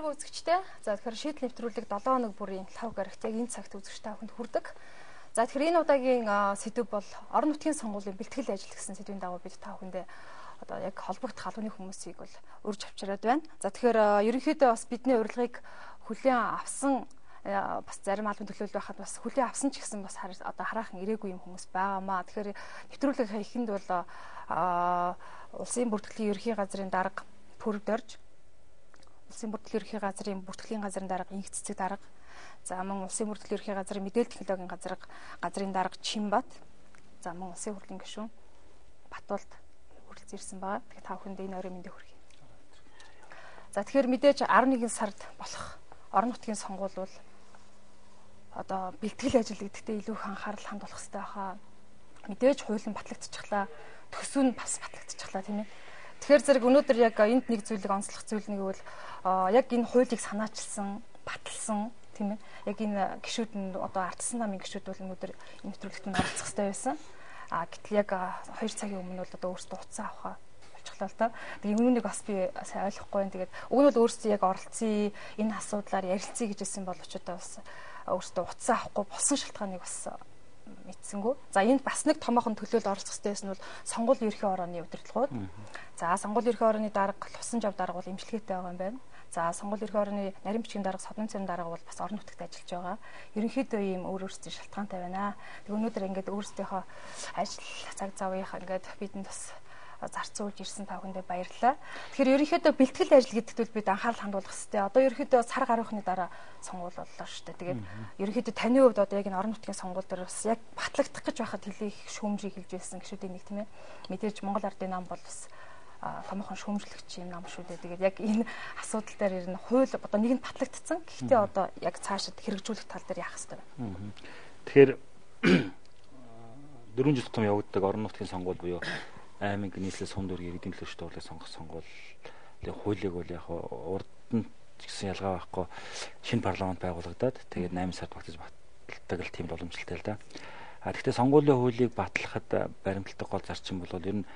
Өдөр үзэгчтэй. За тэгэхээр шийдэл нэвтрүүлэг 7 хоног бүрийн лав гарагт яг энэ цагт үзэгч та бүхэнд хүрдэг. За тэгэхээр энэ удаагийн сэдэв бол орон нутгийн сонгуулийн бэлтгэл ажил гэсэн сэдвийн дагуу бид та бүхэндээ одоо яг холбогдох албаны хүмүүсийг бол урьж авчираад байна. За тэгэхээр ерөнхийдөө бас бидний урилгыг хүлээн авсан бас зарим албан төлөөлөл байхад бас хүлээн авсан ч гэсэн бас одоо хараахан ирээгүй юм хүмүүс байгаамаа. Тэгэхээр нэвтрүүлгийн эхэнд бол улсын бүртгэлийн ерөнхий газрын дарга Пүрв Дорж, улсын бүртгэлийн ерөнхий газрын бүртгэлийн газрын дарга Инх Цэцэг дарга, за мөн улсын бүртгэлийн ерөнхий газрын мэдээлэл технологийн газрын дарга Чимбат, за мөн улсын хурлын гишүүн Батулд хүрэлцэн ирсэн байгаа. Тэгэхээр та бүхэнд энэ оройн мэндийг хүргэе. За тэгэхээр мэдээж 11 сард болох орон нутгийн сонгуул бол одоо бэлтгэл ажил гэдэгтээ илүү их анхаарал хандуулах хэрэгтэй байхаа. Мэдээж хууль нь батлагдчихлаа, төсөв нь бас батлагдчихлаа, тийм ээ. Тэгэхээр зэрэг өнөөдөр яг энд нэг зүйлийг онцлох зүйл нэг бол яг энэ хуулийг санаачилсан, баталсан, тийм ээ. Яг энэ гишүүд нь одоо ардсан намын гишүүд бол өнөөдөр энэ нэвтрүүлэгт нь оролцох хэрэгтэй байсан. А гэтэл яг 2 цагийн өмнө бол одоо өөрсдөө утсаа авахаа болчихлоо л доо. Тэгээ үүнийг бас би сайн ойлгохгүй байна. Тэгээд уг нь бол өөрсдөө яг оролцъё, энэ асуудлаар ярилцъя гэж хэлсэн боловч одоо бас өөрсдөө утсаа авахгүй болсон шалтгааныг бас мэдсэнгүү. За энд бас нэг томоохон төлөөлөл оролцох хэрэгтэй байсан бол сонгуулийн ерхий орооны удирдлагууд. За сонгуулийн ерхий орооны дарга Лусан жав дарга бол эмчилгээтэй байгаа юм байна. За сонгуулийн ерхий орооны нарийн бичгийн дарга Содон цэм дарга бол бас орон нутагт ажиллаж байгаа. Ерөнхийдөө ийм өөр өөрсдийн шалтгаантай байна. Тэг өнөөдөр ингээд өөрсдийнхөө ажил цаг завынхаа ингээд бидэнд бас зарцуулж ирсэн та бүхэндээ баярлалаа. Тэгэхээр ерөнхийдөө бэлтгэл ажил гэдэгт бол бид анхаарал хандуулах хэрэгтэй. Одоо ерөнхийдөө сар гаруйхны дараа сонгуул боллоо шүү дээ. Тэгээд ерөнхийдөө таны хувьд одоо яг энэ орон нутгийн сонгуул дээр бас яг батлагдах гэж байхад хэлэх шүүмжийг хэлж байсан гişүүдийн нэг, тийм ээ. Мэдээж Монгол Ардын нам бол бас томоохон шүүмжлэгч юм нам шүү дээ. Тэгээд яг энэ асуудал дээр ер нь хууль одоо нэг нь батлагдсан. Гэхдээ одоо яг цаашид хэрэгжүүлэх тал дээр яах хэрэгтэй вэ? Тэгэхээр 4 жил тутам явагддаг орон нутгийн сонгуул буюу аймаг нийслэл сум дүүргийн иргэдийн төлөөлөгчдийн хурлыг сонгох сонгуулийн хуулийг бол яг урд нь гэсэн ялгаа байхгүй шинэ парламент байгуулагдаад тэгээд 8 сард багтаж баталдаг л тийм боломжтой л да. А гэхдээ сонгуулийн хуулийг батлахад баримталдаг гол зарчим бол ер нь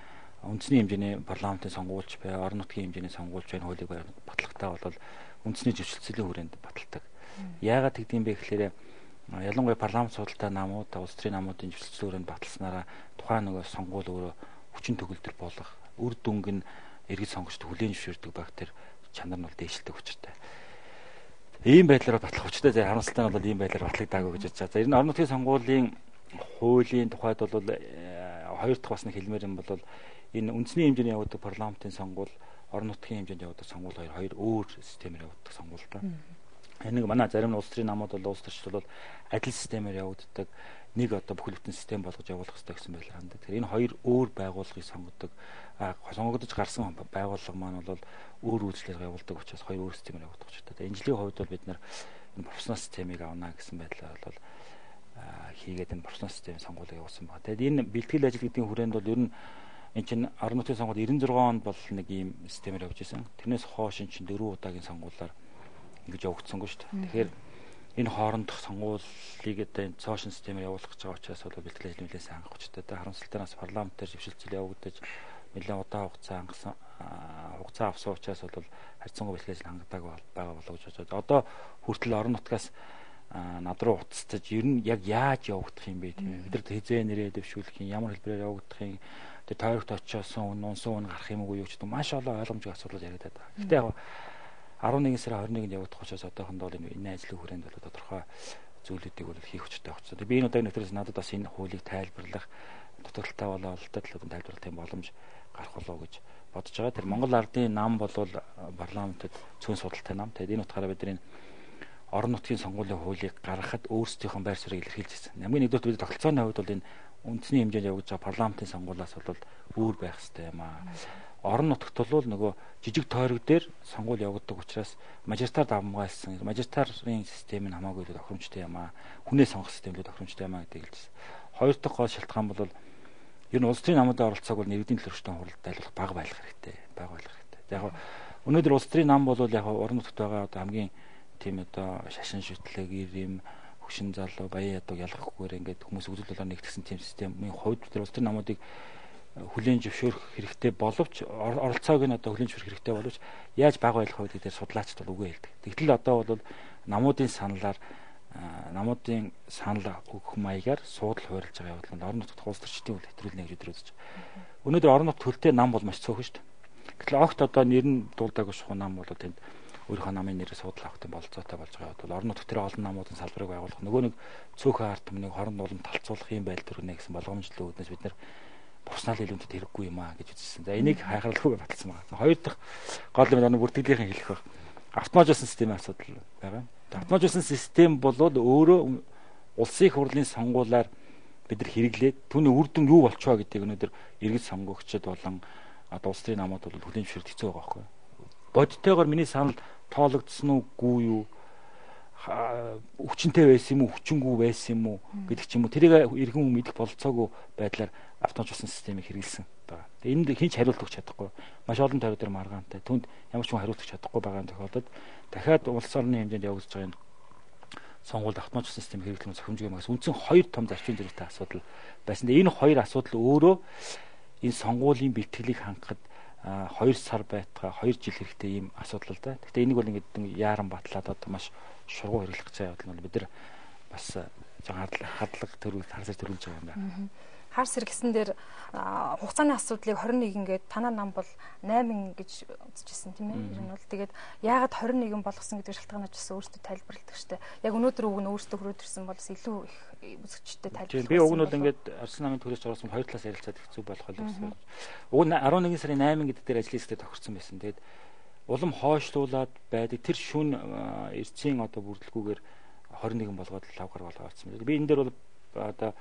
үндэсний хэмжээний парламентын сонгуульч бай, орон нутгийн хэмжээний сонгуульч бай хуулийг батлахтаа бол үндэсний зөвшөлтсөлийн хүрээнд баталдаг. Яагаад тэгдэм бэ гэхээр ялангуяа парламент судалтай намууд, улс төрийн намуудын зөвшөлтсөлийн хүрээнд баталснараа тухайн нөгөө сонгуул өөрөө хүчин төгөлдөр болох үр дүнг нь иргэд сонгогчд хүлээн зөвшөөрдөг байх тэр чанар нь бол дээшилдэг учиртай. Ийм байдлаар батлах учиртай. За харамсалтай нь бол ийм байдлаар батлагдаагүй гэж бодож байгаа. За ер нь орон нутгийн сонгуулийн хуулийн тухайд бол хоёр дахь бас нэг хэлмээр юм бол энэ үндэсний хэмжээний явагддаг парламентын сонгуул, орон нутгийн хэмжээнд явагддаг сонгуул хоёр өөр системээр явагддаг сонгуул та. Энэ нэг манай зарим улс төрийн намууд бол улс төрчд бол адил системээр явагддаг нэг одоо бүхэл бүтэн систем болгож явуулах хэрэгтэй гэсэн байдлаар ханддаг. Тэгэхээр энэ хоёр өөр байгууллагыг сонгодог, сонгогдож гарсан байгууллага маань бол өөр үйлчлэлээр явуулдаг учраас хоёр өөр системээр явагдах учиртай. Энэ жилийн хувьд бол бид нар энэ профессионал системийг авна гэсэн байдлаар бол хийгээд энэ профессионал системийн сонгуулийг явуулсан байна. Тэгээд энэ бэлтгэл ажил гэдгийн хүрээнд бол ер нь энэ чинь орон нутгийн сонгуул 96 онд бол нэг ийм системээр явж исэн. Тэрнээс хойш энэ чинь 4 удаагийн сонгуулиар ингэж явагдсангүй шүү дээ. Тэгэхээр энэ хоорондох сонгуулийг одоо энэ цоошин системээр явуулах гэж байгаа учраас бол бэлтгэл ажил нэлээд сайн хангах учиртай. Харамсалтай нь бас парламентээр зөвшөлтсөл явагдаж нэлээд удаан хугацаа хангасан хугацаа авсан учраас бол харьцангуй бэлтгэл ажил хангадаагүй байгаа болов гэж бодож. Одоо хүртэл орон нутгаас над руу уцтаж ер нь яг яаж явагдах юм бэ, тийм ээ. Бид нар хэзээ нэрээ дэвшүүлэх юм, ямар хэлбэрээр явагдах юм, тэр тойрогт очиосон үн, унсан үн гарах юм уу юу ч гэдэг маш олон ойлгомжтой асуудал яригадаад байгаа. Гэтэ яг 11 сарын 21-нд явагдах учраас одоохондоо энэ ажлын хүрээнд бол тодорхой зүйлүүдийг бол хийх учиртай байна. Тэгээ би энэ удаагийн нэвтрүүлгээс надад бас энэ хуулийг тайлбарлах дутагдaltaй болоо ололтой талууд тайлбарлах тийм боломж гарах болов уу гэж бодож байгаа. Тэр Монгол Ардын нам бол парламентэд цөөн судалтай нам. Тэгээд энэ утгаараа бид энэ орон нутгийн сонгуулийн хуулийг гаргахад өөрсдийнхөө байр суурийг илэрхийлж ирсэн. Хамгийн нэгдүгээр бид тогтолцооны хувьд бол энэ үндэсний хэмжээнд явагдаж байгаа парламентын сонгуулиас бол өөр байх хэрэгтэй юм аа. Орон нутагт бол нөгөө жижиг тойрог дээр сонгуул явагддаг учраас мажоритар давмгайлсан мажоритарын систем нь хамаагүй илүү тохиромжтой юм аа. Хүнээ сонгох систем илүү тохиромжтой юм аа гэдгийг хэлжсэн. Хоёр дахь гол шалтгаан бол ер нь улс төрийн намуудын оролцоог бол иргэдийн төлөөлөгчдийн хуралд айлуулах бага байх хэрэгтэй. Бага байх хэрэгтэй. Яг өнөөдөр улс төрийн нам бол яг орон нутагт байгаа одоо хамгийн тийм одоо шашин шүтлэг, ирэм, хөшин залуу, баян ядууг ялгахгүйгээр ингээд хүмүүс үзэл бодлоор нэгтгсэн тийм системийн хувьд тэр улс төрийн намуудыг Хүлээн зөвшөөрөх хэрэгтэй боловч оролцоог нь одоо хүлээн зөвшөөрөх хэрэгтэй боловч яаж бага байлгах вэ гэдэг дээр судлаачид бол үгүй хэлдэг. Тэгтэл одоо бол намуудын саналаар намуудын санал өгөх маягаар суудал хуваарлаж байгаа явдал нь орон нутгад улс төрчдийн үйл хэтрүүлнэ гэж өдөр үзэж байгаа. Өнөөдөр орон нутгад төлтэй нам бол маш цөөхөн шүү дээ. Гэтэл огт одоо нэр нь дуулдаагүй шухуу нам бол тэнд өөрийнхөө намын нэрээр суудал авах тийм бололцоотой болж байгаа бол орон нутгад тэр олон намуудын салбарыг байгуулах нөгөө нэг цөөхөн ард түмнийг хорон улам талцуулах юм байдал төрнө гэсэн болгоомжлол үүднээс бид нар профессионал хэлүүндэд хэрэггүй юм а гэж үзсэн. За энийг хайхралгүй баталсан байгаа. Хоёр дахь гол юм нь бүртгэлийнхэн хэлэх байх. Автоматжуулсан системийн асуудал байгаа. Автоматжуулсан систем бол өөрөө улсын их хурлын сонгуулиар бид нар хэрэглээд түүний үр дүн юу болчихоо гэдгийг өнөөдөр иргэд сонгогчид болон одоо улс төрийн намууд бол хүлээн зөвшөөрөх хэцүү байгаа байхгүй. Бодтойгоор миний санал тоологдсон уу, гүй юу? Хүчинтэй байсан юм уу, хүчингүй байсан юм уу гэдэг ч юм уу. Тэрийг иргэн хүн мэдэх бололцоогүй байдлаар автоматжуулсан системийг хэрэглэсэн байгаа. Тэгээ энд хэн ч хариулт өгч чадахгүй. Маш олон тойрог дээр маргаантай. Түүнд ямар ч хүн хариулт өгч чадахгүй байгаа тохиолдолд дахиад улс орны хэмжээнд явагдаж байгаа энэ сонгуульд автоматжуулсан систем хэрэглэх нь зохимжгүй юм. Үндсэн хоёр том зарчим зэрэгтэй асуудал байсан. Тэгээ энэ хоёр асуудал өөрөө энэ сонгуулийн бэлтгэлийг хангахад 2 сар байтгаа 2 жил хэрэгтэй ийм асуудал л да. Гэхдээ энийг бол ингээд яаран батлаад одоо маш шургуу хэрэглэх гэж байгаа явдал нь бид нар бас жоохон хардлага төрүүл харсаж төрүүлж байгаа юм байна. Хар сэргэсэн дээр хугацааны асуудлыг 21 ингээд танаа нам бол 8 гэж үзчихсэн тийм ээ. Ер нь бол тэгээд яагаад 21 болгосон гэдэг шалтгаанаа ч гэсэн өөрсдөө тайлбарладаг штэ. Яг өнөөдөр үг нь өөрсдөө хүрээд ирсэн бол бас илүү их үзэгчтэй тайлбарлах. Би уг нь бол ингээд Арслан намын төрөөс орсон хоёр талаас ярилцаад хэцүү болох л гэсэн. Уг нь 11 сарын 8 гэдэг дээр ажлын хэсэгтээ тохирсон байсан. Тэгээд улам хойшлуулад байдаг тэр шүн эрцийн одоо бүрдэлгүйгээр 21 болгоод лав гар болгоо авчихсан. Би энэ дээр бол одоо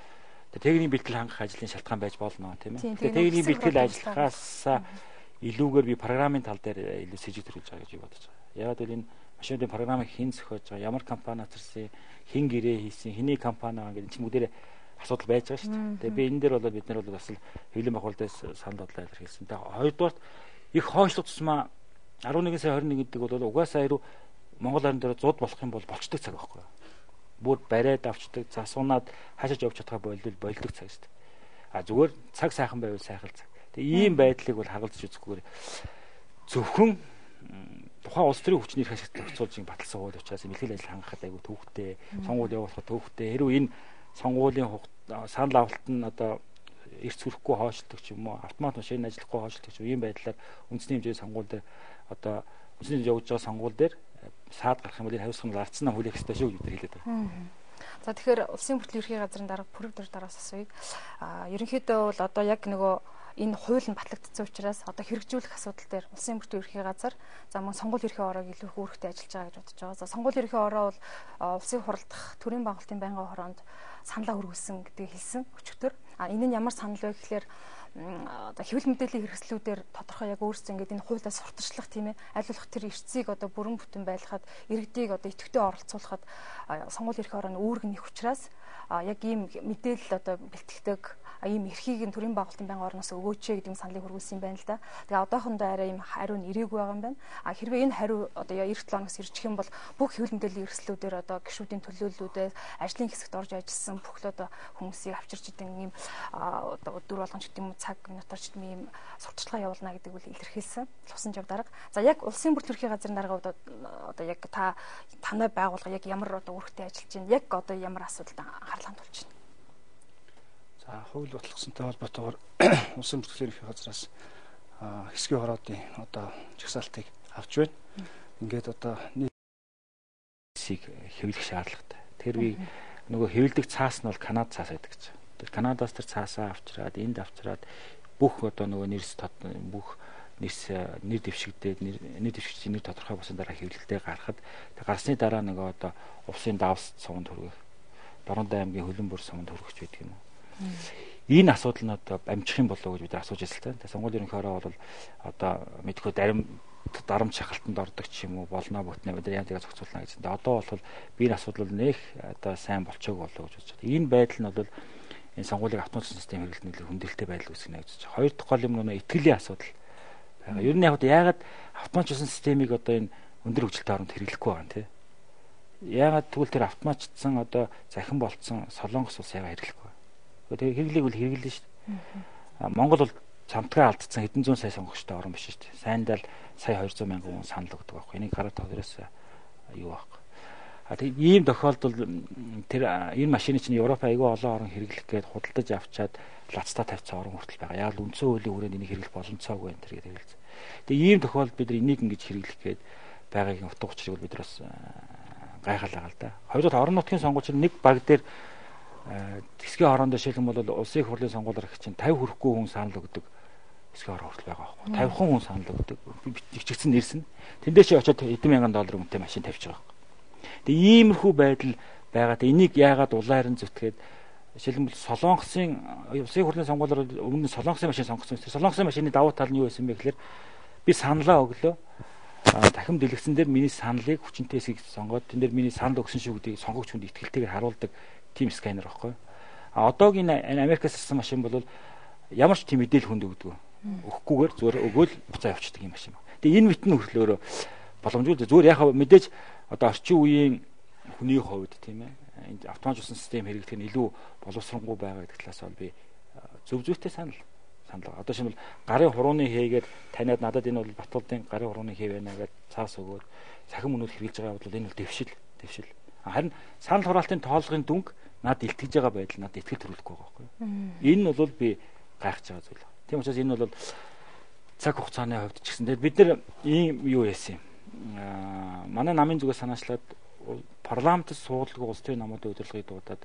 техникийн бэлтгэл хангах ажлын шалтгаан байж болно тийм ээ. Тэгэхээр техникийн бэлтгэл ажиллахаас илүүгээр би программын тал дээр илүү сэжиг төрүүлж байгаа гэж би бодож байгаа. Яагаад гэвэл энэ машинуудын програмыг хэн зохиож байгаа, ямар компани авчирсан, хэн гэрээ хийсэн, хэний компани байгаа гэдэг чинь бүгдээрээ асуудал байж байгаа шүү дээ. Тэгээ би энэ дээр бол бид нар бол бас хэвлэлийн байгууллагаас санал бодлоо илэрхийлсэн. Тэгээ хоёрдугаарт их хойшлох тусмаа 11 сарын 21 гэдэг бол угаасаа ирүү Монгол орн дээр зуд болох юм бол болчдөг цаг байхгүй юу? Бүр бариад авчдаг, засуунаад хаашаач явж чадхаа болвол болдог цаг шүү дээ. А зүгээр цаг сайхан байвал сайхан цаг. Тэгээ ийм байдлыг бол харгалзаж үзэхгүйгээр зөвхөн тухайн улс төрийн хүчний эрх ашигт зохицуулж баталсан хууль учраас бэлтгэл ажил хангахад айгүй төвхтэй, сонгуул явуулахад төвхтэй. Хэрвээ энэ сонгуулийн санал авалт нь одоо эрс хүрэхгүй хойшлдог ч юм уу, автомат машин ажиллахгүй хойшлдог ч юм ийм байдлаар үндэсний хэмжээний сонгуул дээр одоо үндэсний хэмжээ явуулж байгаа сонгуул дээр саад гарах юм бол энэ хариуцлага нь ардсан нам хүлээх ёстой шүү гэж бид нар хэлээд байгаа. За тэгэхээр улсын бүртгэл ерхий газрын дарга Пүрэв дараагаас асууя. Ерөнхийдөө бол одоо яг нөгөө энэ хууль нь батлагдсан учраас одоо хэрэгжүүлэх асуудал дээр улсын бүртгэл ерхий газар за мөн сонгуул ерхий ороог илүү их үүрэгтэй ажиллаж байгаа гэж бодож байгаа. За сонгуул ерхий ороо бол улсын хуралдах төрийн байгуулалтын байнгын хороонд саналаа хүргэсэн гэдгийг хэлсэн өчигдөр. Энэ нь ямар санал вэ гэхлээр одоо хэвлэл мэдээллийн хэрэгслүүдээр тодорхой яг өөрсдөө ингээд энэ хуулиас сурталчлах тийм ээ аль болох тэр эрсийг одоо бүрэн бүтэн байлгахад иргэдийг одоо идэвхтэй оролцуулахад сонгуул ерхий орооны үүрэг нь их учраас яг ийм мэдээлэл одоо бэлтгэдэг ийм эрхийг нь төрийн байгуулалтын байнгын орноос өгөөч гэдэг юм саналыг хүргүүлсэн юм байна л да. Тэгээ одоохондоо арай ийм хариу нь ирээгүй байгаа юм байна. А хэрвээ энэ хариу одоо эх 7 хоногоос ирчих юм бол бүх хэвлэл мэдээллийн хэрэгслүүдээр одоо гишүүдийн төлөөллүүдээ ажлын хэсэгт орж ажилласан бүх л одоо хүмүүсийг авчирч идэг ийм одоо өдөр болгон ч гэдэг юм уу цаг минутаар ч гэдэг юм ийм сурталчилгаа явуулна гэдэг үл илэрхийлсэн. Лувсан жав дарга. За яг улсын бүртгэл ерхий газрын дарга одоо яг та танай байгууллага яг ямар одоо үүрэгтэй ажиллаж байна? Яг одоо ямар асуудалд анхаарал хандуулж байна? За хууль батлахсантай холбоотойгоор улсын бүртгэл ерхий газраас хэсгийн хороодын одоо жагсаалтыг авч байна. Ингээд одоо нийсийг хэвлэх шаардлагатай. Тэр би нөгөө хэвлэдэг цаас нь бол Канад цаас байдаг гэж. Тэр Канадаас тэр цаасаа авчираад энд авчираад бүх одоо нөгөө нэрс бүх нэрс нэр дэвшигдээд нэр дэвшигчдийн нэр тодорхой болсон дараа хэвлэлдээ гаргахад гарсны дараа нөгөө одоо улсын давс суманд хүргэх, Дорнодын аймгийн Хөлөнбөр суманд хүргэж байдаг юм уу? Энэ асуудал нь одоо амжих юм болов уу гэж бид асууж ирсэн л та. Сонгуулийн ерөнхий ороо бол одоо мэдгүй дарамт шахалтанд ордог ч юм уу болно бүтнэ бид нар яг зохицуулна гэж. Одоо бол би энэ асуудал нэх одоо сайн болчоог болов гэж бодож байна. Энэ байдал нь бол энэ сонгуулийг автоматжуулсан систем хэрэглэх нь хүндрэлтэй байдал үүсгэнэ гэж бодож байна. Хоёр дахь гол юм нь итгэлийн асуудал байгаа. Ер нь яг яагаад автоматжуулсан системийг одоо энэ өндөр хөгжилтэй оронд хэрэглэхгүй байгаа юм те? Яагаад тэгвэл тэр автоматжсан одоо захин болцсон Солонгос улс яагаад хэрэглэхгүй? Тэгээ хэрэглээг бол хэрэглэнэ шүү дээ. Монгол бол цамтгаа алдсан хэдэн зуун сая сонгогчтой орн биш шүү дээ. Сайндаа л сая 200 мянган хүн санал өгдөг байхгүй. Энийг гараад тавираас юу байхгүй. А тэг ийм тохиолдолд тэр энэ машины чинь Европ айгүй олон орн хэрэглэх гээд худалдаж авчаад лацтаа тавьсан орн хүртэл байгаа. Яг л үндсэн хуулийн хүрээнд энийг хэрэглэх боломцоогүй энэ төр гэдэг хэрэглэсэн. Тэгээ ийм тохиолдолд бид нар энийг ингэж хэрэглэх гээд байгаагийн утга учирыг бид нар бас гайхал байгаа л да. Хоёрдугаар орон нутгийн сонгуул чинь нэг баг дээр хэсгийн хороонд жишээлэн бол улсын их хурлын сонгуулиар их чинь 50 хүрэхгүй хүн санал өгдөг хэсгийн хороо хүртэл байгаа байхгүй. 50 хүн санал өгдөг. Бичигдсэн нэрсэн. Тэндээ чи очиод хэдэн мянган доллар үнэтэй машин тавьж байгаа байхгүй. Тэгээ иймэрхүү байдал байгаа. Тэ энийг яагаад улаарн зүтгээд жишээлбэл Солонгосын улсын хурлын сонгуулиар өмнө нь Солонгосын машин сонгосон. Солонгосын машины давуу тал нь юу байсан бэ гэхээр би саналаа өглөө. Дахин дэлгэцэн дээр миний саналыг хүчинтэй хэсгийг сонгоод тэн дээр миний санал өгсөн шүү гэдгийг сонгогч хүнд итгэлтэйгээр харуулдаг тийм сканер байхгүй. А одоогийн Америкаас ирсэн машин бол ямар ч тийм мэдээлэл хүнд өгдөг. Өгөхгүйгээр зүгээр өгөөл буцаа явчихдаг юм машин. Тэгээ энэ мэт нь хүртэл өөрөө боломжгүй. Зүгээр яг мэдээж одоо орчин үеийн хүний хувьд тийм ээ энэ автоматжуулсан систем хэрэглэх нь илүү боловсронгуй байгаа гэдэг талаас бол би зөв зүйтэй санал. Одоо шинэ бол гарын хурууны хийгээд таниад надад энэ бол Батулдын гарын хурууны хий байна гэж цаас өгөөд цахим үнүүд хэрэглэж байгаа бол энэ бол дэвшил. Харин санал хураалтын тоолгын дүнг над илтгэж байгаа байдал надад итгэл төрүүлэхгүй байгаа байхгүй юу? Энэ бол би гайхаж байгаа зүйл. Тийм учраас энэ бол цаг хугацааны хувьд ч гэсэн тэгээд бид нар ийм юу яасан юм. Манай намын зүгээс санаачлаад парламентд суудалгүй улс төрийн намуудын удирдлагыг дуудаад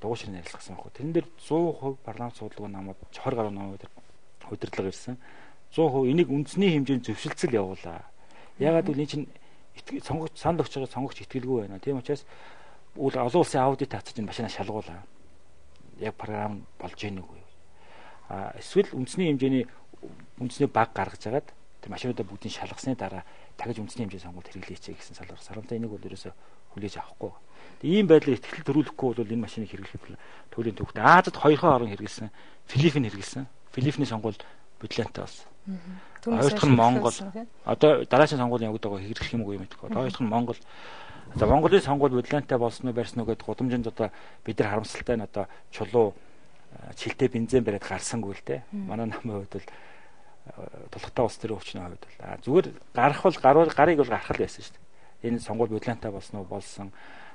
дугуй ширээ ярилцсан байхгүй. Тэрэн дээр 100% парламент суудалгүй намууд 20 гаруй намын удирдлага ирсэн. 100% энийг үндэсний хэмжээнд зөвшөлдсөл явуулаа. Яагаад гэвэл энэ чинь сонгогч санал өгч байгаа сонгогч итгэлгүй байна. Тийм учраас олон улсын аудит хацаж энэ машинаа шалгуулаа. Яг програм болж гэнэ үгүй. А эсвэл үндэсний хэмжээний үндэсний баг гаргаж агаад тэр машинуудаа бүгдийг шалгасны дараа дахиж үндэсний хэмжээний сонгуульд хэрэглээч гэсэн салгаар сарамтай энийг бол ерөөсө хүлээж авахгүй. Тэгээ ийм байдлаар итгэл төрүүлэхгүй бол энэ машиныг хэрэглэх туйлын төвхт Азад хоёрхан орн хэрэглэсэн, Филиппин хэрэглэсэн. Филиппиний сонгуул бүлээнтэй болсон. Хоёр дахь нь Монгол. Одоо дараагийн сонгуул явагдаж байгаа хэрэглэх юм уу мэдэхгүй. Хоёр дахь нь Монгол. За Монголын сонгуул бүлээнтэй болсон уу барьсан уу гэдээ гудамжинд одоо бид нар харамсалтай нь одоо чулуу чилтэй бензин бариад гарсангүй л дээ. Манай намын хувьд бол тулхтай улс төрийн өвчнөө хувьд бол зүгээр гарах бол гарыг бол гарах л байсан шүү дээ. Энэ сонгуул бүлээнтэй болсон уу болсон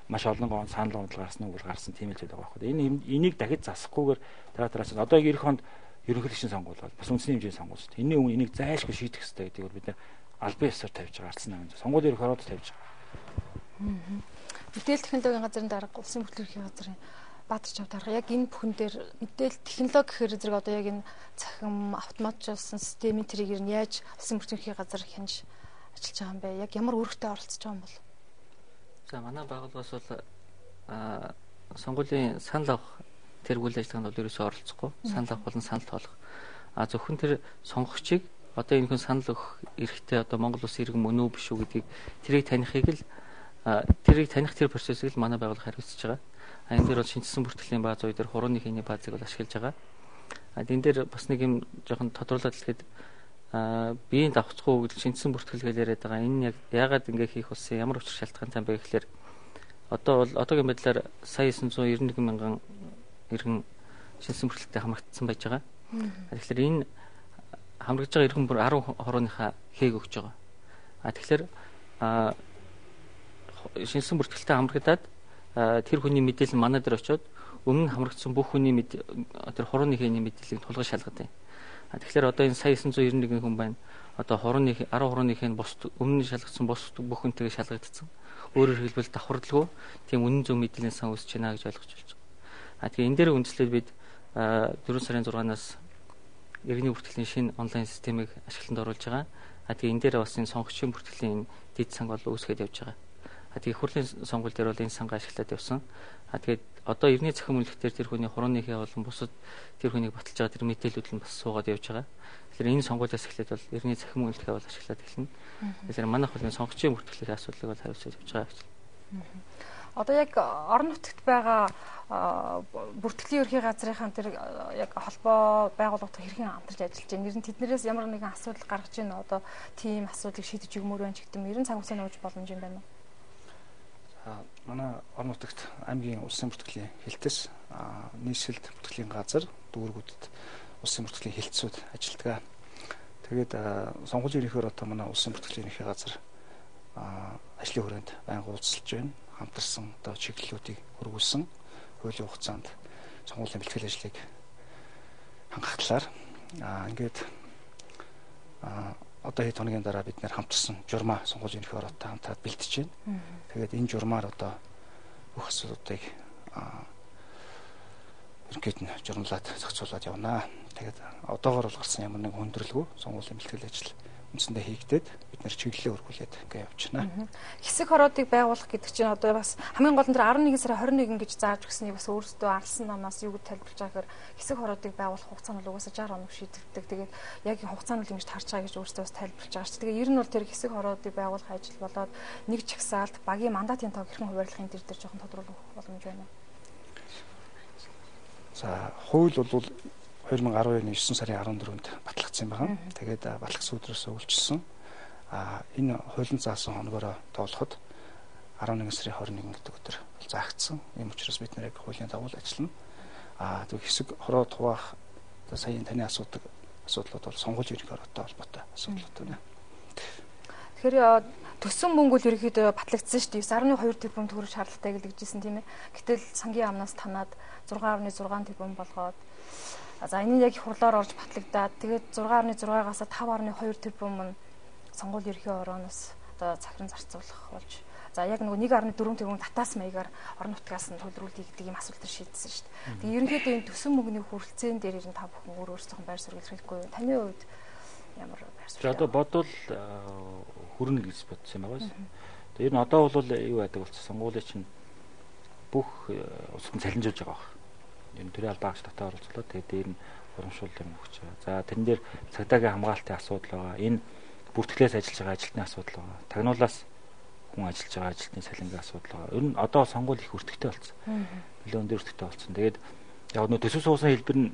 маш олон санал гомдол гарсан уу гарсан тийм л зүйл байгаа байхгүй. Энэ энийг дахиж засахгүйгээр дараа дараа одоо эх онд ерөнхийлөгчийн сонгуул бол бас үндэсний хэмжээний сонгуул шүү дээ. Энэний өмнө энийг зайлшгүй шийдэх ёстой гэдгийг бол бид нар албан ёсоор тавьж байгаа ардсан намын. Сонгуулийн ерөнхий хороод тавьж байгаа. Мэдээлэл технологийн газрын дарга, улсын бүртгэл газрын Баатар Чав дарга яг энэ бүхэн дээр мэдээлэл технологи гэхээр зэрэг одоо яг энэ цахим автоматжуулсан системийн тэрийг нь яаж улсын бүртгэл газар хянаж ажиллаж байгаа юм бэ? Яг ямар үүрэгтэй оролцож байгаа юм бол? За манай байгууллагаас бол сонгуулийн санал авах тэр үйл ажиллагаанд бол ерөөсөө оролцохгүй. Санал авах болон санал тоолох. А зөвхөн тэр сонгогчийг одоо энэ хүн санал өгөх эрхтэй одоо Монгол улсын иргэн мөн үү биш үү гэдгийг тэрийг танихыг л тэрийг таних тэр процессыг л манай байгууллага хариуцж байгаа. А энэ дээр бол шинжилсэн бүртгэлийн бааз үе дээр хурууны хийний баазыг бол ашиглаж байгаа. А энэ дээр бас нэг юм жоохон тодруулаад хэлэхэд биеийн давхцгүй гэдэг шинжилсэн бүртгэл гэж яриад байгаа. Энэ яг яагаад ингэ хийх болсон ямар учир шалтгаантай бэ гэхлээр одоо бол одоогийн байдлаар сая 991 мянган иргэн шинжилсэн бүртгэлтэй хамрагдсан байж байгаа. Тэгэхээр энэ хамрагдж байгаа иргэн бүр 10 хорооныхаа хээг өгч байгаа. А тэгэхээр шинжилсэн бүртгэлтэй хамрагдаад тэр хүний мэдээлэл манай дээр очиод өмнө нь хамрагдсан бүх хүний тэр хорооны хээний мэдээллийг тулгаж шалгадаг. А тэгэхээр одоо энэ сая 991 хүн байна. Одоо хорооны 10 хорооны хэн бус өмнө нь шалгагдсан бус бүх хүнтэйгээ шалгагдсан. Өөрөөр хэлбэл давхарлгүй тийм үнэн зөв мэдээллийн сан үүсэж байна гэж ойлгож байна. А тэгээ энэ дээр үндэслээд бид 4 сарын 6-наас иргэний бүртгэлийн шинэ онлайн системийг ашиглалтанд оруулж байгаа. А тэгээ энэ дээр бас энэ сонгогчийн бүртгэлийн дэд санг бол үүсгээд явж байгаа. А тэгээ их хурлын сонгуул дээр бол энэ сангаа ашиглаад явсан. А тэгээд одоо иргэний цахим үнэлэх дээр тэр хүний хурууны хээ болон бусад тэр хүнийг баталж байгаа тэр мэдээллүүд нь бас суугаад явж байгаа. Тэгэхээр энэ сонгуулиас эхлээд бол иргэний цахим үнэлэхээ бол ашиглаад эхэлнэ. Тэгэхээр манайх бол энэ сонгогчийн бүртгэлийн асуудлыг бол хариуцаж явж байгаа гэж. Одоо яг орон нутагт байгаа бүртгэлийн ерхий газрынхаа тэр яг холбоо байгууллагатай хэрхэн хамтарч ажиллаж байна? Ер нь тэднэрээс ямар нэгэн асуудал гаргаж байна уу? Одоо тийм асуудлыг шийдэж өгмөр байна ч гэдэг юм. Ер нь цаг хугацаанд ууж боломж юм байна уу? Манай орон нутагт аймгийн улсын бүртгэлийн хэлтэс нийслэлд бүртгэлийн газар дүүргүүдэд улсын бүртгэлийн хилцүүд ажилладаг. Тэгээд сонгуулийн ерөнхий хороотой манай улсын бүртгэлийн ерөнхий газар ажлын хүрээнд байнга уулзалж байна. Хамтарсан одоо чиглэлүүдийг хөрвүүлсэн хуулийн хугацаанд сонгуулийн бэлтгэл ажлыг хангах талаар ингээд одоо хэд хоногийн дараа бид нэр хамтарсан журмаа сонгуулийн ерөнхий хороотой хамтраад бэлтэж байна. Тэгээд энэ журмаар одоо бүх асуудлуудыг ерөнхийд нь журмлаад зохицуулаад явнаа. Тэгээд одоогор бол гарсан ямар нэгэн хүндрэлгүй сонгуулийн бэлтгэл ажил үндсэндээ хийгдээд бид нэр чиглэлээ өргүүлээд ингээ явчихна. Хэсэг хороодыг байгуулах гэдэг чинь одоо бас хамгийн гол нь тэр 11 сарын 21 гэж зааж өгсөнийг бас өөрсдөө арлсан намаас юу гэж тайлбарлаж байгаа гэхээр хэсэг хороодыг байгуулах хугацаа нь угаасаа 60 хоног шийдэгддэг. Тэгээд яг хугацаа нь ингэж тарж байгаа гэж өөрсдөө бас тайлбарлаж байгаа шүү дээ. Тэгээд ер нь бол тэр хэсэг хороодыг байгуулах ажил болоод нэг чагсаалт багийн мандатын тоог хэрхэн хуваарлахын төр дээр жоохон тодруулах боломж байна уу? За, хууль бол 2012 оны 9 сарын 14-нд батлагдсан байгаа. Тэгээд батлагдсан өдрөөс үйлчилсэн. Энэ хуулийн заасан хоногороо тоолоход 11 сарын 21 гэдэг өдөр заагдсан. Ийм учраас бид нэр яг хуулийн дагуу ажиллана. Тэг хэсэг хороо хуваах одоо сая таны асуудаг асуудлууд бол сонгуулийн ерөнхий хороотой холбоотой асуудлууд байна. Тэгэхээр төссөн мөнгө л ерөнхийдөө батлагдсан шүү дээ. 9.2 тэрбум төгрөг шаардлагатай гэлэгжсэн тийм ээ. Гэтэл сангийн яамнаас танаад 6.6 тэрбум болгоод за энэ нь яг их хурлаар орж батлагдаад тэгээд 6.6-аас 5.2 тэрбум нь сонгуулийн ерөнхий хорооноос одоо цахиран зарцуулах болж за яг нөгөө 1.4 тэрбум татаас маягаар орон нутгаас нь төлрүүлэе гэдэг ийм асуудал төр шийдсэн шүү дээ. Тэгээд ерөнхийдөө энэ төсөн мөнгөний хүрэлцээн дээр ер нь та бүхэн өөр өөрсдийнхөө байр суурь илэрхийлэхгүй. Таны хувьд ямар байр суурь? Одоо бодвол хүрнэ гэж бодсон юм байгаа. Тэгээд ер нь одоо бол юу яадаг болсон сонгуулийн чинь бүх улсад нь цалинжуулж байгаа баг. Ер нь төрийн албан агч татаа оролцлоо. Тэгээд дээр нь урамшууллын өгч байгаа. За тэрэн дээр цагдаагийн хамгаалтын асуудал байгаа. Энэ бүртгэлээс ажиллаж байгаа ажилтны асуудал байгаа. Тагнуулаас хүн ажиллаж байгаа ажилтны цалингийн асуудал байгаа. Ер нь одоо сонгуул их өртөгтэй болсон. Нэлээд өндөр өртөгтэй болсон. Тэгээд яг нөө төсөв суусан хэлбэр нь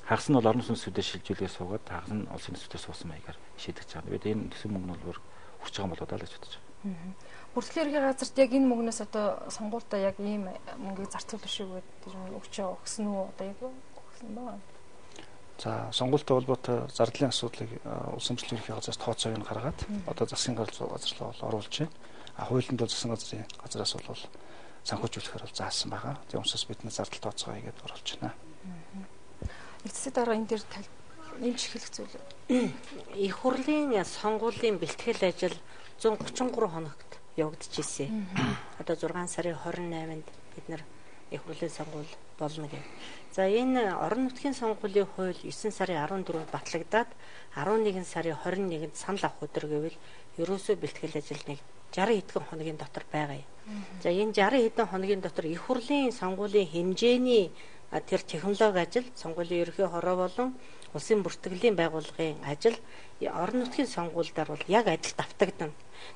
хагас нь бол орон сууцны төсвүүдээр шилжүүлгээ суугаад хагас нь улсын төсвүүдээр суусан маягаар шийдэж байгаа. Тэгээд энэ төсөв мөнгө нь бол хүрч байгаа болоо даа л гэж бодож байгаа. Бүртгэлийн ерөнхий газарт яг энэ мөнгнөөс одоо сонгуультай яг ийм мөнгийг зарцуулах шиг гэдэг юм өгч өгсөн үү одоо яг өгсөн байна. За сонгуультай холбоотой зардлын асуудлыг улсын бүртгэлийн ерөнхий газраас тооцоог нь гаргаад одоо засгийн газар руу оруулж байна. А хуулинд бол засгийн газраас бол санхүүжүүлэхээр бол заасан байгаа. Тийм учраас бид нэ зардал тооцоогоо хийгээд оруулж байна. Нэгдсэд дараа энэ дээр нэмж хэлэх зүйл. Их хурлын сонгуулийн бэлтгэл ажил 133 хоногт явагдчихсэн. Одоо 6 сарын 28-нд бид нар их хурлын сонгуул болно гэх. За энэ орон нутгийн сонгуулийн хууль 9 сарын 14-нд батлагдаад 11 сарын 21-нд санал авах өдөр гэвэл ерөөсөө бэлтгэл ажил нэг 60 хэдэн хоногийн дотор байгаа юм. За энэ 60 хэдэн хоногийн дотор их хурлын сонгуулийн хэмжээний тэр технологи ажил, сонгуулийн ерөнхий хороо болон улсын бүртгэлийн байгууллагын ажил орон нутгийн сонгуулиар бол яг адил давтагдана.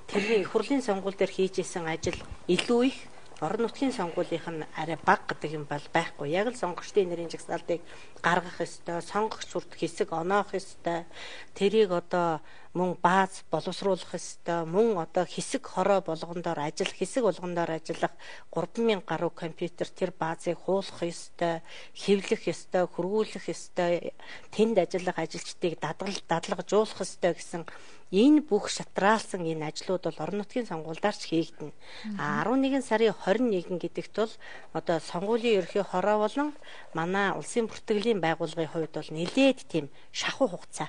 Тэрний их хурлын сонгуул дээр хийж исэн ажил илүү их, орон нутгийн сонгуулийнх нь арай бага гэдэг юм бол байхгүй. Яг л сонгогчдын нэрийн жагсаалтыг гаргах ёстой, сонгогч хүртэх хэсэг оноох ёстой, тэрийг одоо мөн бааз боловсруулах ёстой, мөн одоо хэсэг хороо болгондоор ажил, хэсэг болгондоор ажиллах 3000 гаруй компьютер тэр баазыг хуулах ёстой, хэвлэх ёстой, хөргүүлэх ёстой, тэнд ажиллах ажилчдыг дадлагжуулах ёстой гэсэн энэ бүх шатраалсан энэ ажлууд бол орон нутгийн сонгуульдаар ч хийгдэнэ. А 11 сарын 21 гэдэгт бол одоо сонгуулийн ерөнхий хороо болон манай улсын бүртгэлийн байгууллагын хувьд бол нэлээд тийм шахуу хугацаа.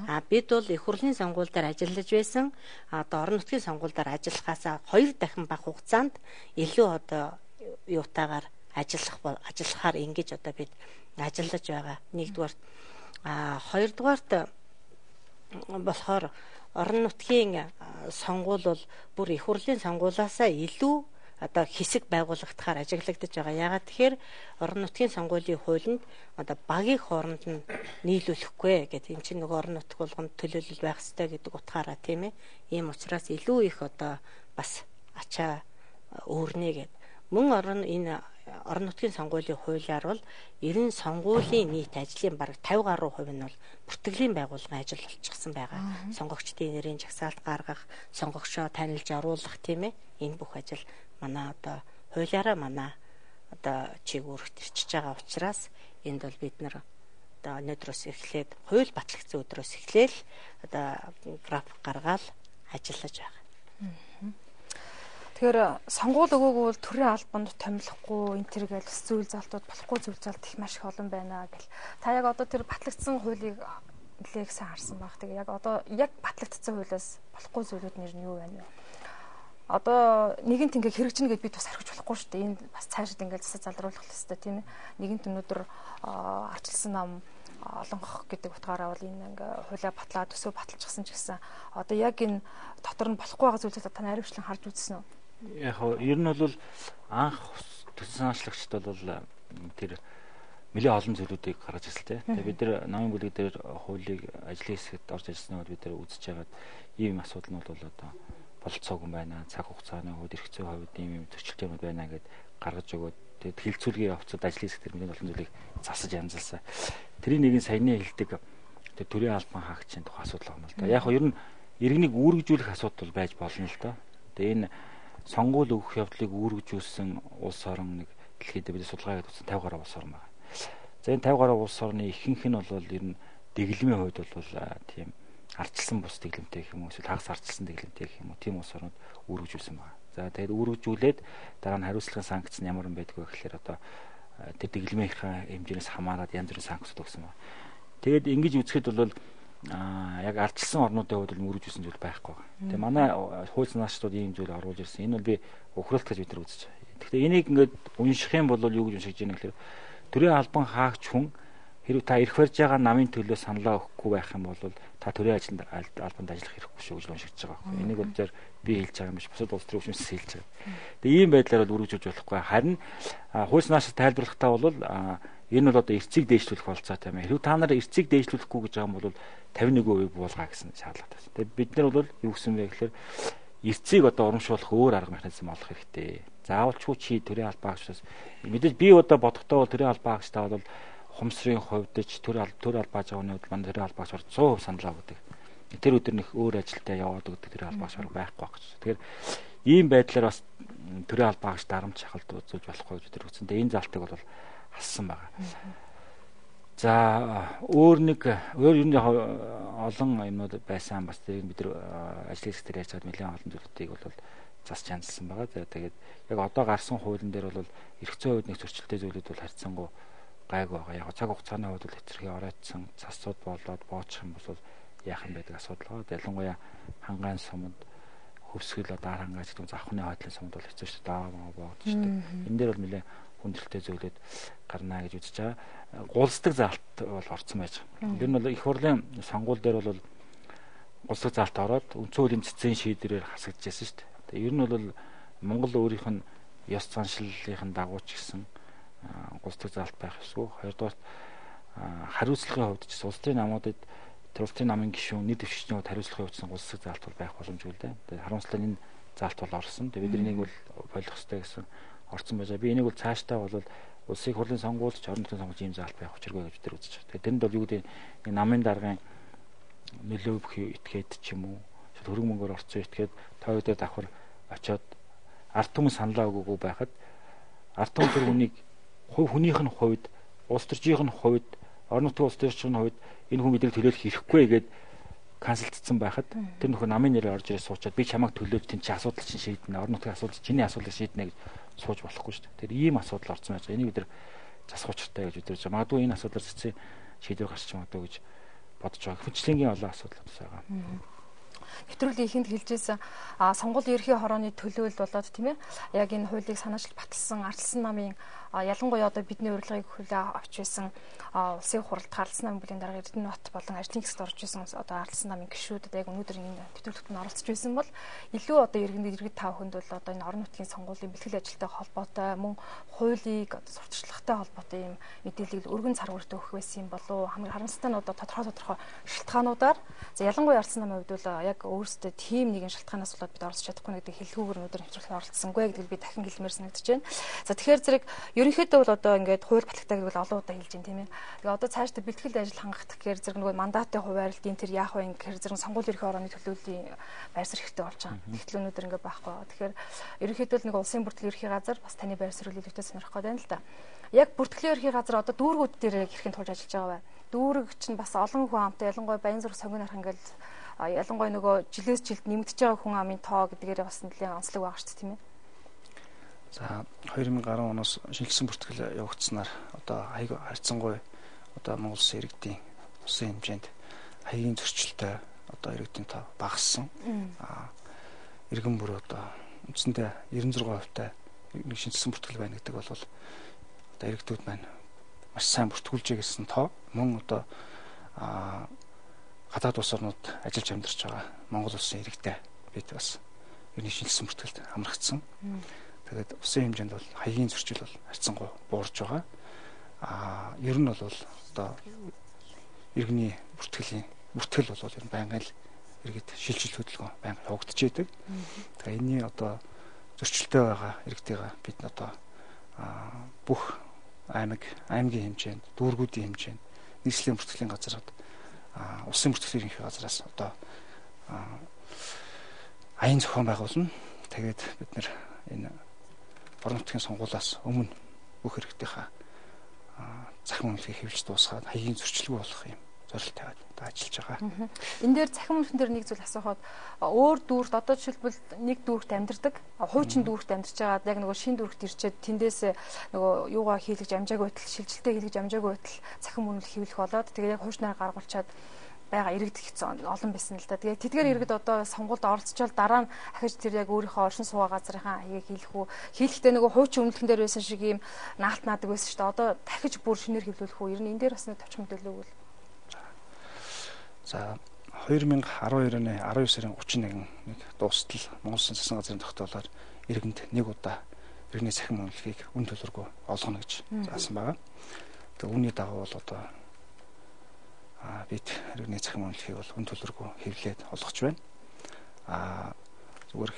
А бид бол их хурлын сонгуул дээр ажиллаж байсан. Одоо орон нутгийн сонгуул дээр ажиллахаасаа 2 дахин бага хугацаанд илүү одоо юутаагаар ажиллахаар ингэж одоо бид ажиллаж байгаа. Нэгдүгээр, а хоёрдугаарт болохоор орон нутгийн сонгуул бол бүр их хурлын сонгуулиасаа илүү одоо хэсэг байгуулагдахаар ажиглагдаж байгаа. Яагаад тэгэхээр орон нутгийн сонгуулийн хуулинд одоо багийн хооронд нь нийлүүлэхгүй гэдэг. Энд чинь нөгөө орон нутг болгонд төлөөлөл байх ёстой гэдэг утгаараа тийм ээ. Ийм учраас илүү их одоо бас ачаа өөрнө гэд. Мөн энэ орон нутгийн сонгуулийн хуулиар бол 90 сонгуулийн нийт ажлын бараг 50 гаруй хувь нь бол бүртгэлийн байгууллагын ажил болчихсон байгаа. Сонгогчдын нэрийн жагсаалт гаргах, сонгогчоо танилж оруулах тийм ээ. Энэ бүх ажил манай одоо хуулиараа манай одоо чиг үүрэгт ирчиж байгаа учраас энд бол бид нар Одоо өнөөдрөөс эхлээд хууль батлагдсан өдрөөс эхлээл одоо график гаргаал ажиллаж байгаа. Тэгэхээр сонгуул өгөөгүй бол төрийн албанд томилохгүй энэ төр гэл зүйл залтууд болохгүй зүйл залт их маш их олон байна гэл. Та яг одоо тэр батлагдсан хуулийг нэлээх сайн харсан баг. Тэгээ яг одоо яг батлагдсан хуулиас болохгүй зүйлүүд нэр нь юу байна вэ? Одоо нэгэнт ингээ хэрэгжинэ гэд бид бас орхиж болохгүй шүү дээ. Энэ бас цаашид ингээ засаг залруулах хэрэгтэй тийм ээ. Нэгэнт өнөөдөр арчилсан нам олонгох гэдэг утгаараа бол энэ ингээ хуулиа батлаа төсөв баталчихсан ч гэсэн одоо яг энэ дотор нь болохгүй байгаа зүйлсийг та наривчлан харж үзсэн үү? Яг нь ер нь бол анх төссөн санаачлагчд бол тэр нэлээд олон зүйлүүдийг гаргаж ирсэн тийм. Тэгээ бид нар намын бүлэг дээр хуулийг ажлын хэсэгт орж ажилласан бол бид нар үзэж байгаад ийм асуудал нь бол одоо бололцоогүй байна. Цаг хугацааны хувьд, эрх зүйн хувьд ийм юм зөрчилтэй юмуд байна гэд гаргаж өгөөд тэгээд хилцүүлгийн явцад ажлын хэсэг дээр нэлээд олон зүйлийг засаж янзалсан. Тэрийн нэгэн саяны хэлдэг тэр төрийн албан хаагчийн тухай асуудал байна л да. Яг нь ер нь иргэнийг үүргэжүүлэх асуудал байж болно л доо. Тэгээ энэ сонгуул өгөх явдлыг үүргэжүүлсэн улс орон нэг дэлхийд бид судалгаа хийгээд үзсэн 50 гаруй улс орон байна. За энэ 50 гаруй улс орны ихэнх нь бол ер нь дэглэмийн хувьд бол тийм ардчилсан бус дэглэмтэй гэх юм уу эсвэл хагас ардчилсан дэглэмтэй гэх юм уу тийм улс орнууд үүргэжүүлсэн байна. За тэгээд үүргэжүүлээд дараа нь хариуцлагын санкц нь ямар юм байдг вэ гэхээр одоо тэр дэглэмийнхаа хэмжээнээс хамаарат янз бүрийн санкцууд өгсөн байна. Тэгээд ингэж үзэхэд бол яг ардчилсан орнуудын хувьд бол мөрөжүүлсэн зүйл байхгүй байгаа. Тэгээ манай хууль санаачдууд ийм зүйл оруулж ирсэн. Энэ бол би ухралт гэж бид нар үзэж байгаа. Тэгэхээр энийг ингээд унших юм бол юу гэж уншиж яах гэхээр төрийн албан хаагч хүн хэрвээ та эрх барьж байгаа намын төлөө саналаа өгөхгүй байх юм бол та төрийн ажилд албанд ажиллах хэрэггүй шүү гэж уншигдж байгаа байхгүй. Энийг бол зөв би хэлж байгаа юм биш. Бусад улс төрийн хүчнээс хэлж байгаа. Тэгээ ийм байдлаар бол үргэлжлүүлж болохгүй. Харин хууль санаачид тайлбарлахдаа бол энэ бол одоо эрцийг дээшлүүлэх болцоотой юм. Хэрвээ та нар эрцийг дээшлүүлэхгүй гэж байгаа юм бол 51%-ийг буулгаа гэсэн шаардлагатай байна. Тэгээ бид нар бол юу гэсэн бэ гэхээр эрцийг одоо урамшуулах өөр арга механизм олох хэрэгтэй. Заавалчгүй чи төрийн албан хаагчдаас мэдээж би одоо бодохдоо бол төрийн албан хаагчтай бол хумсрын хувьд ч төр албааж байгаа хүний хувьд манай төрийн албаагч 100% саналаа өгдөг. Тэр өдөр нэх өөр ажилдаа яваад өгдөг төрийн албаагч байхгүй байх гэж. Тэгэхээр ийм байдлаар бас төрийн албаагч дарамт шахалт үзүүлж болохгүй гэж тэр үтсэн. Тэгээ энэ залтыг бол хассан байгаа. За өөр нэг өөр ер нь яг олон юмнууд байсан бас тэрийг бид нар ажлын хэсэг дээр ярьж байгаад нэлээд олон зүйлүүдийг бол засч янзлсан байгаа. За тэгээд яг одоо гарсан хуулийн дээр бол эрх зүйн хувьд нэг зөрчилтэй зүйлүүд бол харьцангуй гайгүй байгаа. Яг цаг хугацааны хувьд бол хэтэрхий оройтсан цасууд болоод боочих юм бол яах юм байдаг асуудал байгаа. Ялангуяа хангаан суманд хөвсгөл одоо ар хангаач гэдэг завхны хойдлын суманд бол хэцүү шүү дээ. Даа боогдож шүү дээ. Энэ дээр бол нэлээд хүндрэлтэй зүйлүүд гарна гэж үзэж байгаа. Гулсдаг заалт бол орцсон байж байгаа. Ер нь бол их хурлын сонгуул дээр бол гулсдаг заалт ороод үндсэн хуулийн цэцэн шийдвэрээр хасагдчихсэн шүү дээ. Тэгээ ер нь бол Монгол өөрийнх нь ёс заншлын дагуу ч гэсэн гулсдаг заалт байх ёсгүй. Хоёрдугаар хариуцлагын хувьд ч улс төрийн намуудад тэр улс төрийн намын гишүүн нийт дэвшигчдийн хувьд хариуцлагын хувьд гулсдаг заалт бол байх боломжгүй л дээ. Тэгээ харамслал нь энэ заалт бол орсон. Тэгээ бид энийг бол болох ёстой гэсэн орцсон байж байгаа. Би энийг бол цаашдаа бол улсын хурлын сонгуульд ч орон нутгийн сонгуульд ийм заалт байх учиргүй гэж бид нар үзэж байгаа. Тэгээ тэрэнд бол юу гэдэг намын даргын нөлөө бүхий этгээд ч юм уу хөрөнгө мөнгөөр орцсон этгээд тойрогдоо давхар очиод ард түмэн саналаа өгөөгүй байхад ард түмэн тэр хүнийг хувь хүнийх нь хувьд, улс төрчийнх нь хувьд, орон нутгийн улс төрчийн хувьд энэ хүн биднийг төлөөлөх хэрэггүй гээд канселдсан байхад тэр нөхөр намын нэрээр орж ирээ суучаад би чамайг төлөөлж тэн чи асуудал чинь шийднэ, орон нутгийн асуудал чиний асуудлыг шийднэ гэж сууж болохгүй шүү дээ. Тэр ийм асуудал орсон байж байгаа. Энийг бид нар засах учиртай гэж үзэж байгаа. Магадгүй энэ асуудлаар цэцэн шийдвэр гарч магадгүй гэж бодож байгаа. Хүчлэнгийн олон асуудал бас байгаа. Нэвтрүүлгийн ихэнд хэлжсэн сонгуулийн ерхий хорооны төлөөлөл болоод тийм ээ яг энэ хуулийг санаачлал баталсан ардчилсан намын ялангуяа одоо бидний урилгыг хүлээ авч байсан улсын хуралд ардчилсан намын бүлгийн дарга Эрдэнэбат болон ажлын хэсэгт орж исэн одоо ардчилсан намын гишүүд яг өнөөдөр энэ нэвтрүүлэгт нь оролцож байсан бол илүү одоо иргэд та бүхэнд бол одоо энэ орон нутгийн сонгуулийн бэлтгэл ажилтай холбоотой мөн хуулийг одоо сурталчилгатай холбоотой юм мэдээллийг өргөн цар хүртээ өгөх байсан юм болов хамгийн харамсалтай нь одоо тодорхой шалтгаануудаар за ялангуяа ардчилсан намын хувьд бол яг өөрсдөө тийм нэгэн шалтгаанаас болоод бид оролцож чадахгүй гэдэг хэлхүүгээр өнөөдөр нэвтрүүлэгт оролцсонгүй гэдгийг би дахин хэлмээр санагдаж байна. За тэгэхээр зэрэг ерөнхийдөө бол одоо ингээд хууль батлагтай гэдэг бол олон удаа хэлж байна тийм ээ. Тэгээ одоо цаашдаа бэлтгэл ажил хангах гэхээр зэрэг нөгөө мандатын хуваарлтын тэр яах вэ гэхээр зэрэг сонгуулийн ерхий орооны төлөөллийн байр суурь хэрэгтэй болж байгаа. Тэгтэл өнөөдөр ингээд байхгүй. Тэгэхээр ерөнхийдөө л нэг улсын бүртгэл ерхий газар бас таны байр суурийг илүүтэй сонирхох гээд байна л да. Яг бүртгэлийн ерхий газар одоо дүүргүүд дээр хэрхэн тулж ажиллаж байгаа вэ? Дүүрэг чинь бас олон хүн амтай, ялангуяа Баянзүрх, Сонгон арх ингээл ялангуяа нөгөө жилээс жилд нэмэгдэж байгаа хүн амын тоо гэдгээр бас нэлээд онцлог байгаа шүү дээ, тийм ээ. За 2010 оноос шинжилсэн бүртгэл явагдсанаар одоо хаяг харьцангуй одоо Монгол Улсын иргэдийн улсын хэмжээнд хаягийн зөрчилтэй одоо иргэдийн тоо багассан. Иргэн бүр одоо үндсэндээ 96% та нэг шинжилсэн бүртгэл байна гэдэг бол одоо иргэдүүд маань маш сайн бүртгүүлжээ гэсэн тоо. Мөн одоо гадаад улс орнууд ажиллаж амьдарч байгаа Монгол улсын иргэдээ бид бас ер нь шинжилсэн бүртгэлд хамрагдсан. Тэгээд улсын хэмжээнд бол хаягийн зөрчил бол харьцангуй буурж байгаа. Ер нь бол одоо иргэний бүртгэл бол ер нь байнгын л иргэд шилжил хөдөлгөөн байнга явагдаж идэг. Тэгээ энэний одоо зөрчилтэй байгаа иргэдийгээ бид одоо бүх аймгийн хэмжээнд, дүүргүүдийн хэмжээнд, нийслэлийн бүртгэлийн газрууд, улсын бүртгэлийн ерөнхий газраас одоо аян зохион байгуулна. Тэгээд бид нэр энэ орон нутгийн сонгуулиас өмнө бүх иргэдийнхаа захин үнэлгийг хэвлэж дуусгаад хаягийн зөрчилгүй болох юм зорилт тавиад одоо ажиллаж байгаа. Энэ дээр захин үнэлгэн дээр нэг зүйл асуухад өөр дүүрт одоо жишээлбэл нэг дүүрт амьдардаг, хуучин дүүрт амьдарч байгаад яг нөгөө шинэ дүүрт ирчээд тэндээс нөгөө юугаа хийлгэж амжаагүй байтал, шилжилтээ хийлгэж амжаагүй байтал захин үнэлэг хэвлэх болоод тэгээ яг хуучнаар гаргуулчаад байгаа иргэд хэцүү олон байсан л да. Тэгээ тэдгээр иргэд одоо сонгуульд оролцчоол дараа нь ахиж тэр яг өөрийнхөө оршин суугаа газрынхаа хаягийг хийлэх үү? Хийлэхдээ нөгөө хуучин өмнөлгөн дээр байсан шиг ийм наалт наадаг байсан шүү дээ. Одоо дахиж бүр шинээр хэвлүүлэх үү? Ер нь энэ дээр бас нэг товч мэдээлэл өгвөл. За 2012 оны 19 сарын 31 нэг дуустал Монгол Улсын засгийн газрын тогтоолоор иргэнд нэг удаа иргэний цахим үнэлгээг үн төлбөргүй олгоно гэж заасан байгаа. Тэгээ үүний дагуу бол одоо бид иргэний цахим үнэлгээг бол үн төлбөргүй хэвлээд олгож байна. Зүгээр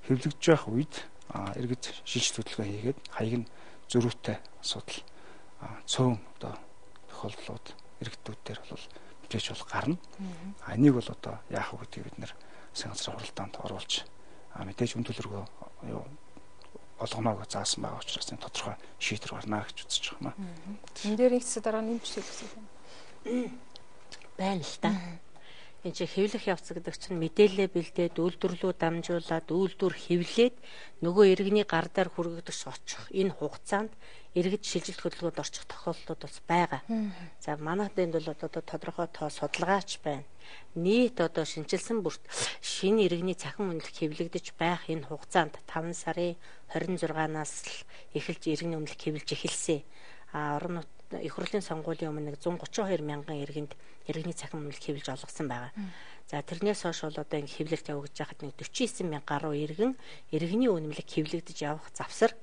хэвлэгдэж байх үед иргэд шилжилт хөдөлгөөн хийгээд хаяг нь зөрүүтэй асуудал цөөн одоо тохиолдлууд иргэдүүд дээр бол мэдээж бол гарна. Энийг бол одоо яах вэ гэдгийг бид нэр засгийн газрын хуралдаанд оруулж мэдээж үн төлбөргүй олгоно гэж заасан байгаа учраас энэ тодорхой шийдвэр гарна гэж үзэж байгаа юм аа. Энэ дээр их хэсэг дараа нэмж хэлэх юм байна л да. Энэ чинь хэвлэх явц гэдэг чинь мэдээлэлээ бэлдээд, үйлдвэрлэлөө дамжуулаад, үйлдвэр хэвлээд нөгөө иргэний гар дээр хүргэгдэж очих энэ хугацаанд иргэд шилжилт хөдөлгөөнд орчих тохиолдлууд бас байгаа. За манайд энд бол одоо тодорхой тоо судалгаач байна. Нийт одоо шинжилсэн бүрт шинэ иргэний цахим үнэлэх хэвлэгдэж байх энэ хугацаанд 5 сарын 26-наас л эхэлж иргэний үнэлэх хэвлэж эхэлсэн. Орон их хурлын сонгуулийн өмнө 132 мянган иргэнд иргэний цахим үнэлэх хэвлэж олгосон байгаа. За тэрнээс хойш бол одоо ингэ хэвлэлт явагдаж байхад нэг 49 мянга гаруй иргэн иргэний үнэмлэх хэвлэгдэж явах завсар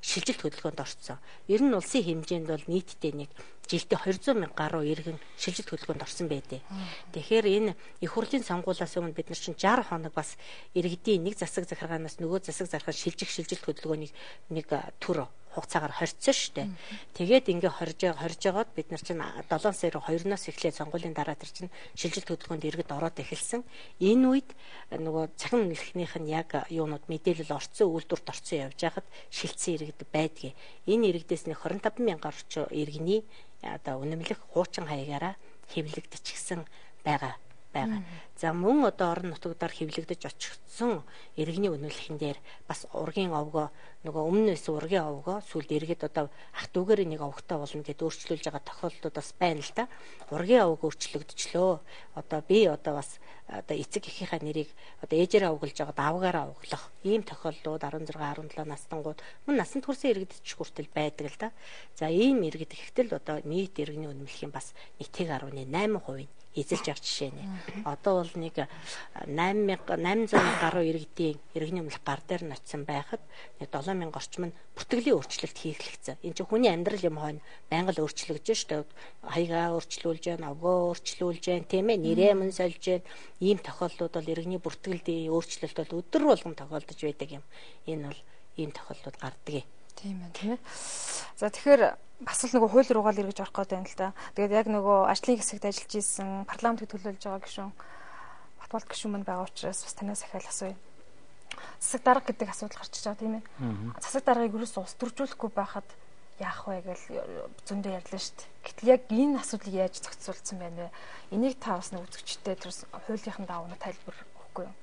шилжилт хөдөлгөөнд орцсон. Ер нь улсын хэмжээнд бол нийтдээ нэг жилдээ 200 мянга гаруй иргэн шилжилт хөдөлгөөнд орсон байдээ. Тэгэхээр энэ их хурлын сонгуулиас өмнө бид нар чинь 60 хоног бас иргэдийн нэг засаг захиргаанаас нөгөө засаг захиргаанд шилжих шилжилт хөдөлгөөнийг нэг төр хугацаагаар хорцсон шүү дээ. Тэгээд ингээ хорж байгаад бид нар чинь 7 сарын 2-оос эхлээд сонгуулийн дараа тэр чинь шилжилт хөдөлгөөнд иргэд ороод эхэлсэн. Энэ үед нөгөө цахим үнэлэхнийх нь яг юунууд мэдээлэл орцсон, үйлдвэрт орцсон явж байхад шилжсэн иргэд байдгийг. Энэ иргэдээс нэг 25 мянган орчим иргэний одоо үнэмлэх хуучин хаягаараа хэвлэгдчихсэн байгаа. За мөн одоо орон нутгуудаар хэвлэгдэж очихсон иргэний үнэмлэхэн дээр бас ургийн овгоо нөгөө өмнө байсан ургийн овгоо сүүлд иргэд одоо ах дүүгээр нэг овгтой болно гэд өөрчлүүлж байгаа тохиолдлууд бас байна л да. Ургийн овг өөрчлөгдчлөө. Одоо би одоо бас одоо эцэг эхийнхээ нэрийг одоо ээжээрээ овглож байгаад авгаараа овглох ийм тохиолдлууд 16 17 настангууд мөн насанд хүрсэн иргэд ч хүртэл байдаг л да. За ийм иргэд ихтэл одоо нийт иргэний үнэмлэхийн бас 1.8% эзэлж явах жишээ нэ. Одоо бол нэг 8800 гаруй иргэдийн иргэний өмнөх гар дээр нь очисон байхад нэг 7000 орчим нь бүртгэлийн өөрчлөлт хийлэгдсэн. Энэ чинь хүний амьдрал юм хойно байнга л өөрчлөгдөж штэ. Хаягаа өөрчлүүлж байна, овгоо өөрчлүүлж байна, тийм ээ, нэрээ мөн сольж байна. Ийм тохиолдлууд бол иргэний бүртгэлд өөрчлөлт бол өдөр болгон тохиолдож байдаг юм. Энэ бол ийм тохиолдлууд гардаг. Тийм ээ, тийм ээ. За тэгэхээр бас л нөгөө хууль руугаа л эргэж орох гээд байна л да. Тэгээд яг нөгөө ажлын хэсэгт ажиллаж исэн парламентыг төлөөлж байгаа гишүүн Батболд гишүүн мань байгаа учраас бас танаас ахаал асууя. Засаг дарга гэдэг асуудал гарч иж байгаа тийм ээ. Засаг даргыг ерөөс улс төржүүлэхгүй байхад яах вэ гэж зөндөө ярьлаа шүү дээ. Гэтэл яг энэ асуудлыг яаж зохицуулсан байна вэ? Энийг та бас нэг үзэгчтэй тэр хуулийнхын дагуу нэг тайлбар өгөхгүй юу?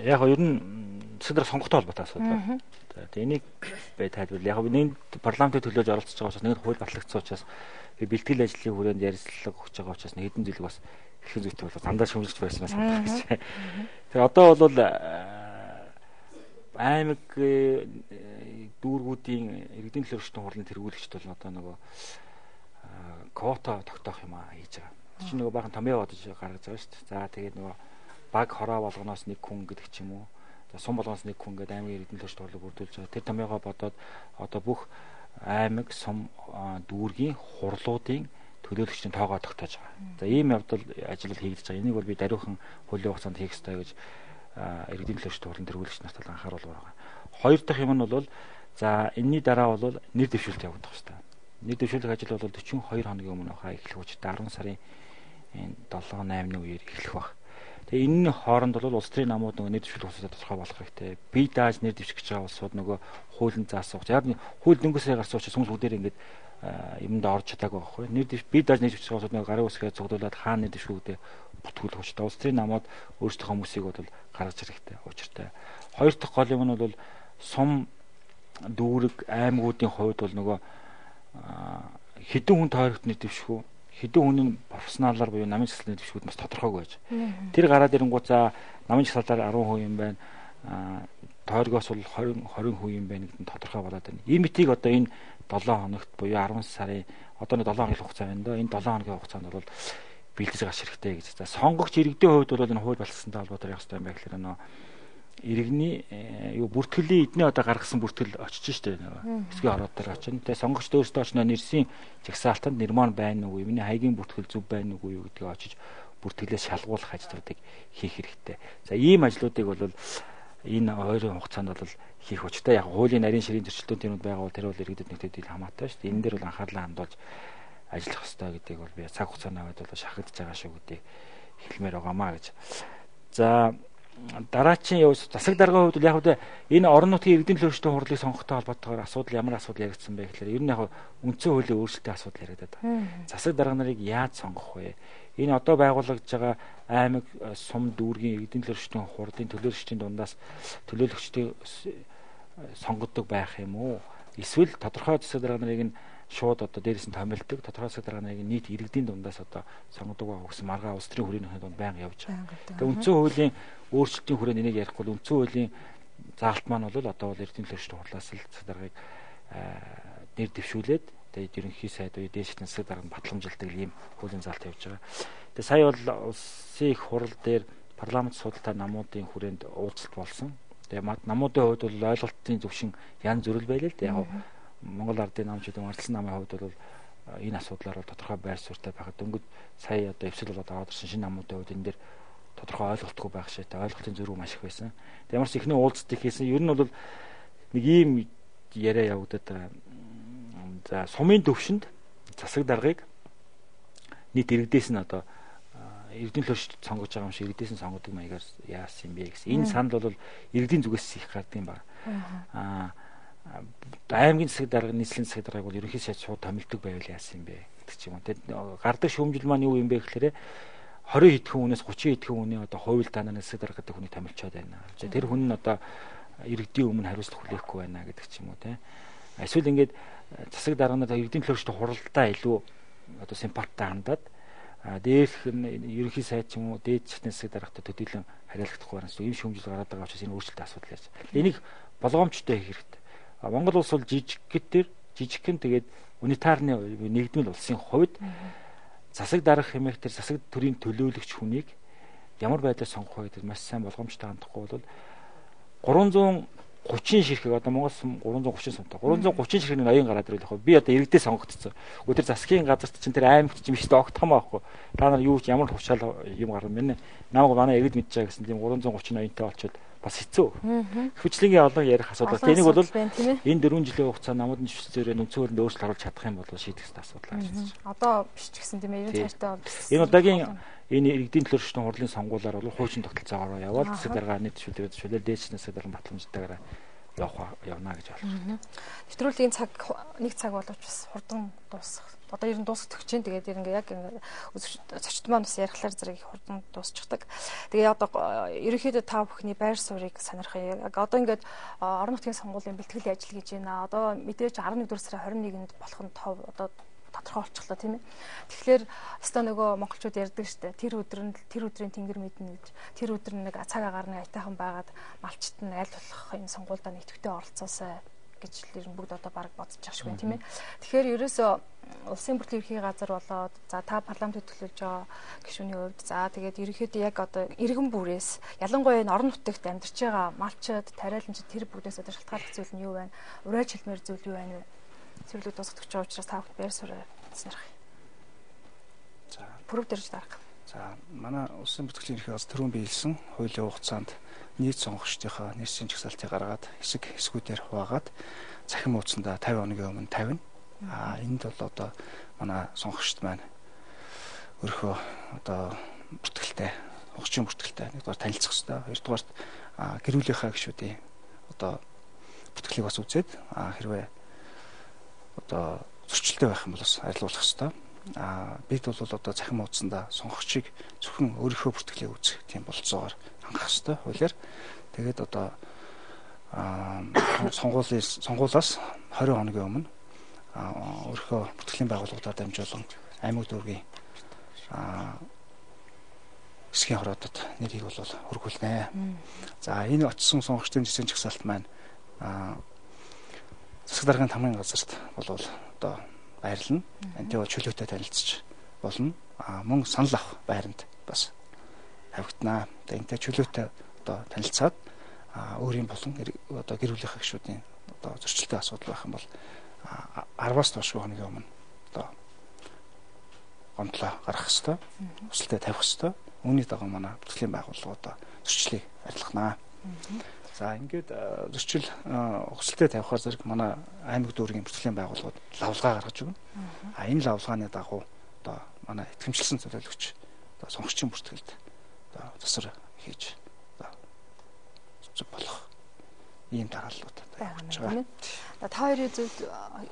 Яг ер нь засаг дарга сонгохтой холбоотой асуудал байна. За тэгээ энийг би тайлбарлая. Яг нэг парламентыг төлөөлж оролцож байгаа учраас, нэг хууль батлагдсан учраас би бэлтгэл ажлын хүрээнд ярилцлага өгч байгаа учраас нэг хэдэн зүйлийг бас хэлэх зүйтэй болоо дандаа шүүмжлэж байснаас санах гэж. Тэгээ одоо бол аймаг дүүргүүдийн иргэдийн төлөөлөгчдийн хурлын тэргүүлэгчд бол одоо нөгөө квота тогтоох юм а хийж байгаа. Тэр чинь нөгөө баахан томьёо бодож гаргаж байгаа шүү дээ. За тэгээд нөгөө баг хороо болгоноос нэг хүн гэдэг ч юм уу. За сум болгоноос нэг хүн гэдэг аймгийн иргэдийн төлөөлөгчдийн хурлыг бүрдүүлж байгаа. Тэр томьёогоо бодоод одоо бүх аймаг, сум, дүүргийн хурлуудын төлөөлөгчдийн тоогоо тогтоож байгаа. За ийм явдал ажил хийгдэж байгаа. Энийг бол би даруйхан хуулийн хугацаанд хийх ёстой гэж иргэдийн төлөөлөгчдийн хурлын тэргүүлэгч нарт бол анхааруулмаар байгаа. Хоёр дахь юм нь бол за энэний дараа бол нэр дэвшүүлэлт явагдах ёстой. Нэр дэвшүүлэх ажил бол 42 хоногийн өмнө хаа эхлэх учиртай 10 сарын 7 8-ны үеэр эхлэх баг. Тэгээ энэний хооронд бол улс төрийн намууд нөгөө нэр дэвшүүлэх улсуудаа тодорхой болох хэрэгтэй. Бие дааж нэр дэвших гэж байгаа улсууд нөгөө хуулинд заасан учраас яг хууль дөнгөсөө гарсан учраас хүмүүс бүгдээр ингээд юмд орж чадаагүй байхгүй. Нэр дэвш бие дааж нэр дэвших улсууд нөгөө гарын үсгээ цуглуулад хаана нэр дэвших үү бүртгүүлэх учиртай. Улс төрийн намууд өөрсдийнхөө хүмүүсийг бол гаргаж ирэх хэрэгтэй учиртай. Хоёр дахь гол юм нь бол сум дүүрэг аймагуудын хувьд бол нөгөө хэдэн хүн тойрогт нэр дэвших үү, хэдэн хүн нь профессионалаар буюу намын жагсаалд нэр дэвших бас тодорхойгүй байж. Тэр гараад ирэнгуут за намын жагсаалаар 10% юм байна, тойргоос бол 20 20% юм байна гэдэг нь тодорхой болоод байна. Ийм мэтийг одоо энэ 7 хоногт буюу 10 сарын одоо нэг 7 хоногийн хугацаа байна доо. Энэ 7 хоногийн хугацаанд бол бэлдэж гарч хэрэгтэй гэж. За сонгогч иргэдийн хувьд бол энэ хууль батлагдсантай холбоотойр явах хэрэгтэй юм байна гэхээр нөө иргэний юу бүртгэлийн эдний одоо гаргасан бүртгэл очиж штэ нөгөө хэсгийн ороодоор очино. Тэгээ сонгогчд өөрсдөө очно нэрсийн жагсаалтанд нэр маань байна уу, миний хаягийн бүртгэл зөв байна уу юу гэдгийг очиж бүртгэлээ шалгуулах ажлуудыг хийх хэрэгтэй. За ийм ажлуудыг бол энэ ойрын хугацаанд бол хийх учиртай. Яг хуулийн нарийн ширийн зөрчилдөөн тэмүүд байгаа бол тэр бол иргэдэд нэгтэд ил хамаатай шүү дээ. Энэ дээр бол анхаарлаа хандуулж ажиллах ёстой гэдгийг бол би цаг хугацааны хувьд бол шахагдж байгаа шүү гэдгийг хэлмээр байгаамаа гэж. За дараачийн явц засаг даргын хувьд бол яг үгүй энэ орон нутгийн иргэдийн төлөөлөгчдийн хурлыг сонгохтой холбоотойгоор асуудал ямар асуудал яригдсан бэ гэхээр ер нь яг үндсэн хуулийн өөрчлөлтийн асуудал яригдаад байгаа. Засаг дарга нарыг яаж сонгох вэ? Энэ одоо байгуулагдж байгаа аймаг, сум, дүүргийн иргэдийн төлөөлөгчдийн хурлын төлөөлөгчдийн дундаас төлөөлөгчдийг сонгодог байх юм уу? Эсвэл тодорхой засаг дарга нарыг нь шууд одоо дээрээс нь томилдог, тодорхой засаг дарга нарыг нийт иргэдийн дундаас одоо сонгодог байх гэсэн маргаа улс төрийн хүрээний дунд байнга явж байгаа. Тэгээ үндсэн хуулийн өөрчлөлтийн хүрээнд энийг ярихгүй бол үндсэн хуулийн заалт маань бол одоо бол иргэдийн төлөөлөгчдийн хурлаас л засаг даргаыг нэр дэвшүүлээд тэгээд ерөнхий сайд буюу дээд шатны засаг дарга нь батламжилдаг ийм хуулийн заалт явж байгаа. Тэгээ сая бол улсын их хурал дээр парламент судалтай намуудын хүрээнд уулзалт болсон. Тэгээ намуудын хувьд бол ойлголтын зөвшин янз бүрэл байлаа л дээ. Яг Монгол ардын нам ч гэдэг ардсан намын хувьд бол энэ асуудлаар бол тодорхой байр суурьтай байхад дөнгөж сая одоо эвсэл болоод аваад ирсэн шинэ намуудын хувьд энэ дээр тодорхой ойлголтгүй байх шийдэ ойлголтын зөрүү маш их байсан. Тэгээ ямар ч ихний уулзалтыг хийсэн. Ер нь бол нэг ийм яриа явагдаад байгаа. За сумын төвшөнд засаг даргаыг нийт иргэдээс нь одоо иргэдийн төлөөлөгчд сонгож байгаа юм шиг иргэдээс нь сонгодог маягаар яасан юм бэ гэсэн. Энэ санал бол иргэдийн зүгээс их гардаг юм байна. Аймгийн засаг дарга, нийслэлийн засаг даргаыг бол ерөнхий сайд шууд томилдог байвал яасан юм бэ гэдэг ч юм уу. Тэгэд гардаг шүүмжил маань юу юм бэ гэхээр 20 хэдхэн хүнээс 30 хэдхэн хүний одоо хууль танаа засаг дарга гэдэг хүнийг томилчоод байна. Тэр хүн нь одоо иргэдийн өмнө хариуцлага хүлээхгүй байна гэдэг ч юм уу те. Эсвэл ингээд засаг дарга нар иргэдийн төлөөлөгчдийн хуралдаа илүү одоо симпаттай хандаад дээрх ерөнхий сайд ч юм уу дээд шатны засаг даргатай төдийлөн харьяалагдахгүй байна. Ийм шүүмжил гараад байгаа учраас энэ өөрчлөлт асуудал яаж. Энийг болгоомжтой хийх хэрэгтэй. Монгол улс бол жижигхэн тэгээд унитарны нэгдмэл улсын хувьд засаг дарга хэмээх тэр засаг төрийн төлөөлөгч хүнийг ямар байдлаар сонгох вэ гэдэг маш сайн болгоомжтой хандахгүй бол 330 ширхэг одоо Монгол 330 сумтай 330 ширхэг ноён гараад ирэл яг би одоо иргэдээ сонгогдсон. Үгүй тэр засгийн газарт чинь тэр аймагт чинь биш огтхон байхгүй. Та нар юу ч ямар тушаал юм гарна минь намайг манай иргэд мэдж байгаа гэсэн тийм 330 ноёнтой болчиход бас хэцүү. Хвчлэнгийн олон ярих асуудал. Энийг бол энэ 4 жилийн хугацаанд намууд нэвшүүлсээр үндсэн хуулинд өөрчлөлт оруулах чадах юм бол шийдэх ёстой асуудал гэж байна. Одоо биш ч гэсэн тийм ээ 90 цайртай бол энэ удаагийн энэ иргэдийн төлөөлөгчдийн хурлын сонгуулиар бол хуучин тогтолцоогоор явбал засаг дарга нийт шүлэг шүлэл дээдс засаг дарга батламжтайгаар явна гэж ойлгож байна. Нэвтрүүлгийн цаг нэг цаг боловч бас хурдан дуусах. Одоо ер нь дуусах төгч чинь тэгээд ер нь яг зочд маань бас ярихлаар зэрэг их хурдан дуусчихдаг. Тэгээ одоо ерөнхийдөө та бүхний байр суурийг сонирх. Яг одоо ингээд орон нутгийн сонгуулийн бэлтгэл ажил гэж байна. Одоо мэдээж 11 дугаар сарын 21-нд болох нь тов одоо тодорхой болчихлоо тийм ээ. Тэгэхээр өстой нөгөө монголчууд ярьдаг штэ. Тэр өдөр нь тэр өдрийн тэнгэр мэднэ гэж. Тэр өдөр нэг цаг агаар нэг аятайхан байгаад малчт нь аль болох энэ сонгуульдаа нэг идэвхтэй оролцоосай гэж ер нь бүгд одоо баг бодож байгаа шүү тийм ээ. Тэгэхээр ерөөсөө улсын бүртгэл ерхий газар болоод за та парламентод төлөөлж байгаа гишүүний хувьд за тэгээд ерөнхийдөө яг одоо иргэн бүрээс ялангуяа энэ орон нутагт амьдарч байгаа малчид, тариаланчид тэр бүгдээс одоо шалтгааллах зүйл нь юу вэ? Урайч хэлмээр зүйл юу байна вэ? Цэвэрлэг дуусгах гэж байгаа учраас та бүхэнд байр суурь сонирх. За, пүрэв дэрж дарга. За, манай улсын бүртгэлийн ерхий газар түрүүн биелсэн хуулийн хугацаанд нийт сонгогчдынхаа нийсийн жагсаалтыг гаргаад хэсэг хэсгүүдээр хуваагаад цахим хуудсандаа 50 хоногийн өмнө тавина. А энд бол одоо манай сонгогчд маань өөрийнхөө одоо бүртгэлтэй, сонгогчийн бүртгэлтэй нэгдүгээр танилцах ёстой. Хоёрдугаарт гэр бүлийнхаа гишүүдийн одоо бүртгэлийг бас үзээд хэрвээ одоо зөрчилтэй байх юм бол бас арилгуулах ёстой. Бид бол одоо цахим хуудсандаа сонгогчийг зөвхөн өөрийнхөө бүртгэлийг үзэх тийм бололцоогоор хангах ёстой хуулиар. Тэгээд одоо сонгуулиас 20 хоногийн өмнө өөрийнхөө бүртгэлийн байгууллагуудаар дамжуулан аймаг дүүргийн хэсгийн хороодод нэрийг бол хүргүүлнэ. За, энэ очсон сонгогчдын зэсийн жагсаалт маань засаг даргын тамгын газарт болвол одоо байрлана. Энтэй бол чөлөөтэй танилцж болно. Мөн санал авах байранд бас тавигдана. Энтэй чөлөөтэй одоо танилцаад өөрийн болон одоо гэр бүлийнхээ гишүүдийн одоо зөрчилтэй асуудал байх юм бол 10-аас доош хоногийн өмнө одоо гомдлоо гаргах ёстой. Хүсэлтээ тавих ёстой. Үүний дагуу манай бүртгэлийн байгууллага одоо зөрчлийг арилгана. За, ингээд зөрчил хүсэлтээ тавихаар зэрэг манай аймаг дүүргийн бүртгэлийн байгууллагууд лавлгаа гаргаж өгнө. А энэ лавлгааны дагуу одоо манай итгэмжлсэн төлөөлөгч одоо сонгогчийн бүртгэлд одоо засвар хийж одоо зөв болох ийм дарааллууд явж байгаа. Та хоёрын зөвд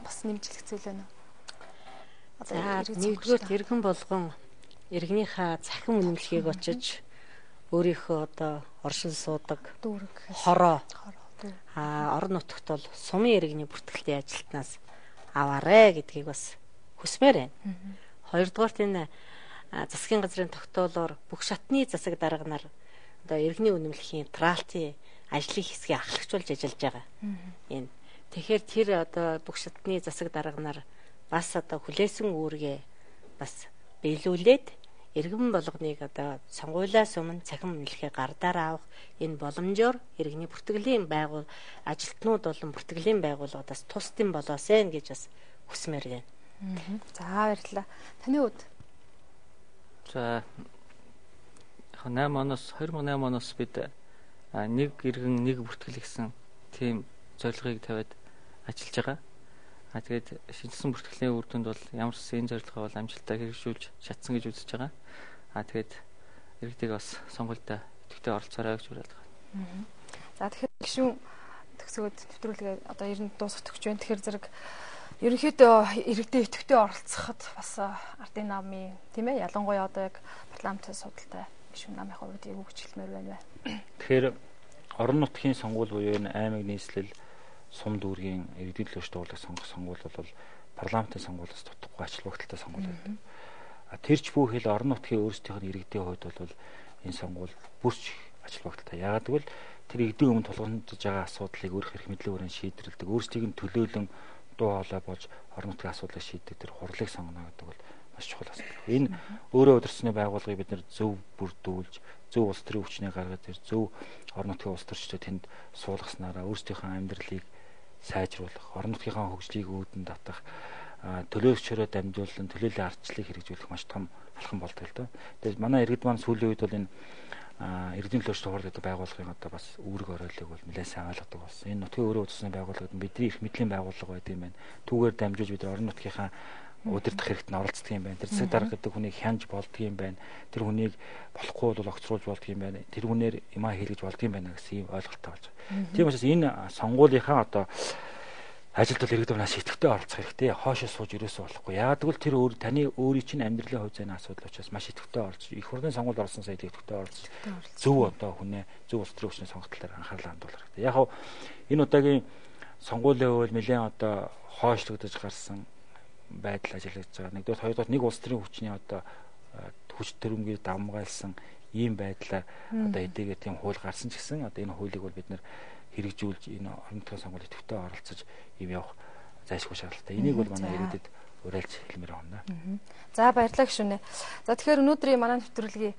бас нэмжлэх зүйл байна уу? За, нэгдүгээр иргэн болгон иргэнийхээ цахим үнэмлэхийг очиж өөрийнхөө одоо оршин суудаг хороо орон нутагт бол сумын иргэний бүртгэлтэй ажилтнаас аваарэ гэдгийг бас хүсмээр байна. Хоёрдугаарт энэ засгийн газрын тогтоолоор бүх шатны засаг дарга нар одоо иргэний үнэмлэхийн траалтын ажлын хэсгийг ахлагчулж ажиллаж байгаа. Энэ. Тэгэхээр тэр одоо бүх шатны засаг дарга нар бас одоо хүлээсэн үүргээ бас биелүүлээд иргэн болгоныг одоо сонгуулиас өмнө цахим үнэлгээ гардаар авах энэ боломжоор иргэний бүртгэлийн байгуул ажилтнууд болон бүртгэлийн байгууллагуудаас тусдсан болоосэй гэж бас хүсмээр байна. За, баярлалаа. Таны хувьд? За, 8 оноос 2008 оноос бид нэг иргэн нэг бүртгэл гэсэн тийм зорилгыг тавиад ажиллаж байгаа. Тэгээд шинжилсэн бүртгэлийн үр дүнд бол ямар ч энэ зорилгоо бол амжилттай хэрэгжүүлж чадсан гэж үзэж байгаа. Тэгээд иргэдийг бас сонгуульд идэвхтэй оролцоорой гэж уриалж байна. За, тэгэхээр гишүүн төгсгөөд нэвтрүүлгээ одоо ер нь дуусгах гэж байна. Тэгэхээр зэрэг ерөнхийдөө иргэдээ идэвхтэй оролцоход бас ардын намын тийм ээ ялангуяа одоо яг парламентын судалтай гишүүн намын хувьд юу гэж хэлмээр байна вэ? Тэгэхээр орон нутгийн сонгуул буюу энэ аймаг нийслэл сум дүүргийн иргэдийн төлөөлөгч дуурлыг сонгох сонгуул бол парламентын сонгуулиас дутхгүй ач холбогдолтой сонгуул байдаг. Тэр ч бүхэл орон нутгийн өөрсдийнх нь иргэдийн хувьд бол энэ сонгуул бүрч ач холбогдолтой. Яагаад гэвэл тэр иргэдийн өмнө тулгамдж байгаа асуудлыг өөрөх эрх мэдлийн хүрээнд шийдвэрлэдэг, өөрсдийг нь төлөөлөн дуу хоолой болж орон нутгийн асуудлыг шийддэг тэр хурлыг сонгоно гэдэг бол маш чухал асуудал. Энэ өөрөө удирдсны байгууллагыг бид нэр зөв бүрдүүлж, зөв улс төрийн хүчнийг гаргаж, тэр зөв орон нутгийн улс төрчдөө тэнд суулгаснараа өөрсдийнхөө амьдралыг сайжруулах, орон нутгийнхаа хөгжлийг үүдэн татах, төлөөлөгчөөрөө дамжуулан төлөөллийн ардчлалыг хэрэгжүүлэх маш том алхам болдог л доо. Тэгээд манай иргэд маань сүүлийн үед бол энэ иргэдийн төлөөлөгч хурал гэдэг байгууллагын одоо бас үүрэг оройлыг бол нэлээд сайн ойлгодог болсон. Энэ нутгийн өөрөө удирдсны байгууллагад бидний эрх мэдлийн байгууллага байдаг юм байна. Түүгээр дамжуулж бид орон нутгийнхаа Удирдах хэрэгт нь оролцдог юм байна. Тэр засаг дарга гэдэг хүнийг хянж болдго юм байна. Тэр хүнийг болохгүй бол огцруулж болдго юм байна. Тэр хүнээр юмаа хийлгэж болдго юм байна гэсэн ийм ойлголттой болж байгаа. Тийм учраас энэ сонгуулийнхаа одоо ажилд бол иргэд өмнөөс идэвхтэй оролцох хэрэгтэй. Хоошоо сууж ерөөсөө болохгүй. Яагаад гэвэл тэр өөр таны өөрийн чинь амьдралын хувь зээний асуудал учраас маш идэвхтэй оролцож, их хурлын сонгуульд орсон сая идэвхтэй оролцож, зөв одоо хүнээ, зөв улс төрийн хүчний сонгох талаар анхаарлаа хандуулах хэрэгтэй. Яг хав энэ удаагийн сонгуулийн хууль нэлээд одоо хойшлогдож гарсан байдал ажиллаж байгаа. Нэгдүгээр, хоёрдугаар нэг улс төрийн хүчний одоо хүч төрөмгийг давмгайлсан ийм байдлаар одоо хэдийгээр тийм хууль гарсан ч гэсэн одоо энэ хуулийг бол бид нэр хэрэгжүүлж энэ орон нутгийн сонгуульд идэвхтэй оролцож юм явах зайлшгүй шаардлагатай. Энийг бол манай иргэдэд уриалж хэлмээр байна. За баярлалаа гүшүүнэ. За тэгэхээр өнөөдрийн манай нэвтрүүлгийг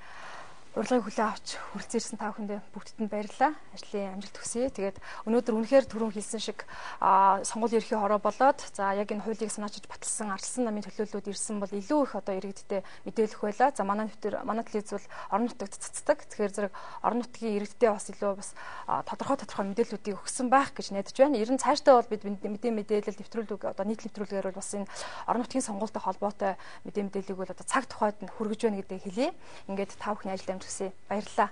урилгыг хүлээн авч хүрэлцэн ирсэн та бүхэндээ бүгдд нь баярлалаа. Ажлын амжилт хүсье. Тэгээд өнөөдөр үнэхээр түрүүн хэлсэн шиг сонгуулийн ерхий хороо болоод за яг энэ хуулийг санаачилж баталсан ардчилсан намын төлөөллүүд ирсэн бол илүү их одоо иргэдтэй мэдээлэх байла. За манай нэвтэр манай телевиз бол орон нутагт цацдаг. Тэгэхээр зэрэг орон нутгийн иргэдтэй бас илүү бас тодорхой мэдээллүүдийг өгсөн байх гэж найдаж байна. Ер нь цаашдаа бол бид мэдээ мэдээлэл нэвтрүүлэг одоо нийт нэвтрүүлгээр бол бас энэ орон нутгийн сонгуультай холбоотой мэдээ мэдээллийг бол одоо цаг тухайд нь хүргэж байна гэдгийг хэлье. Ингээд та бүхний ажил амжилт хүсье. Баярлалаа.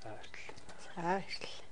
За баярлалаа.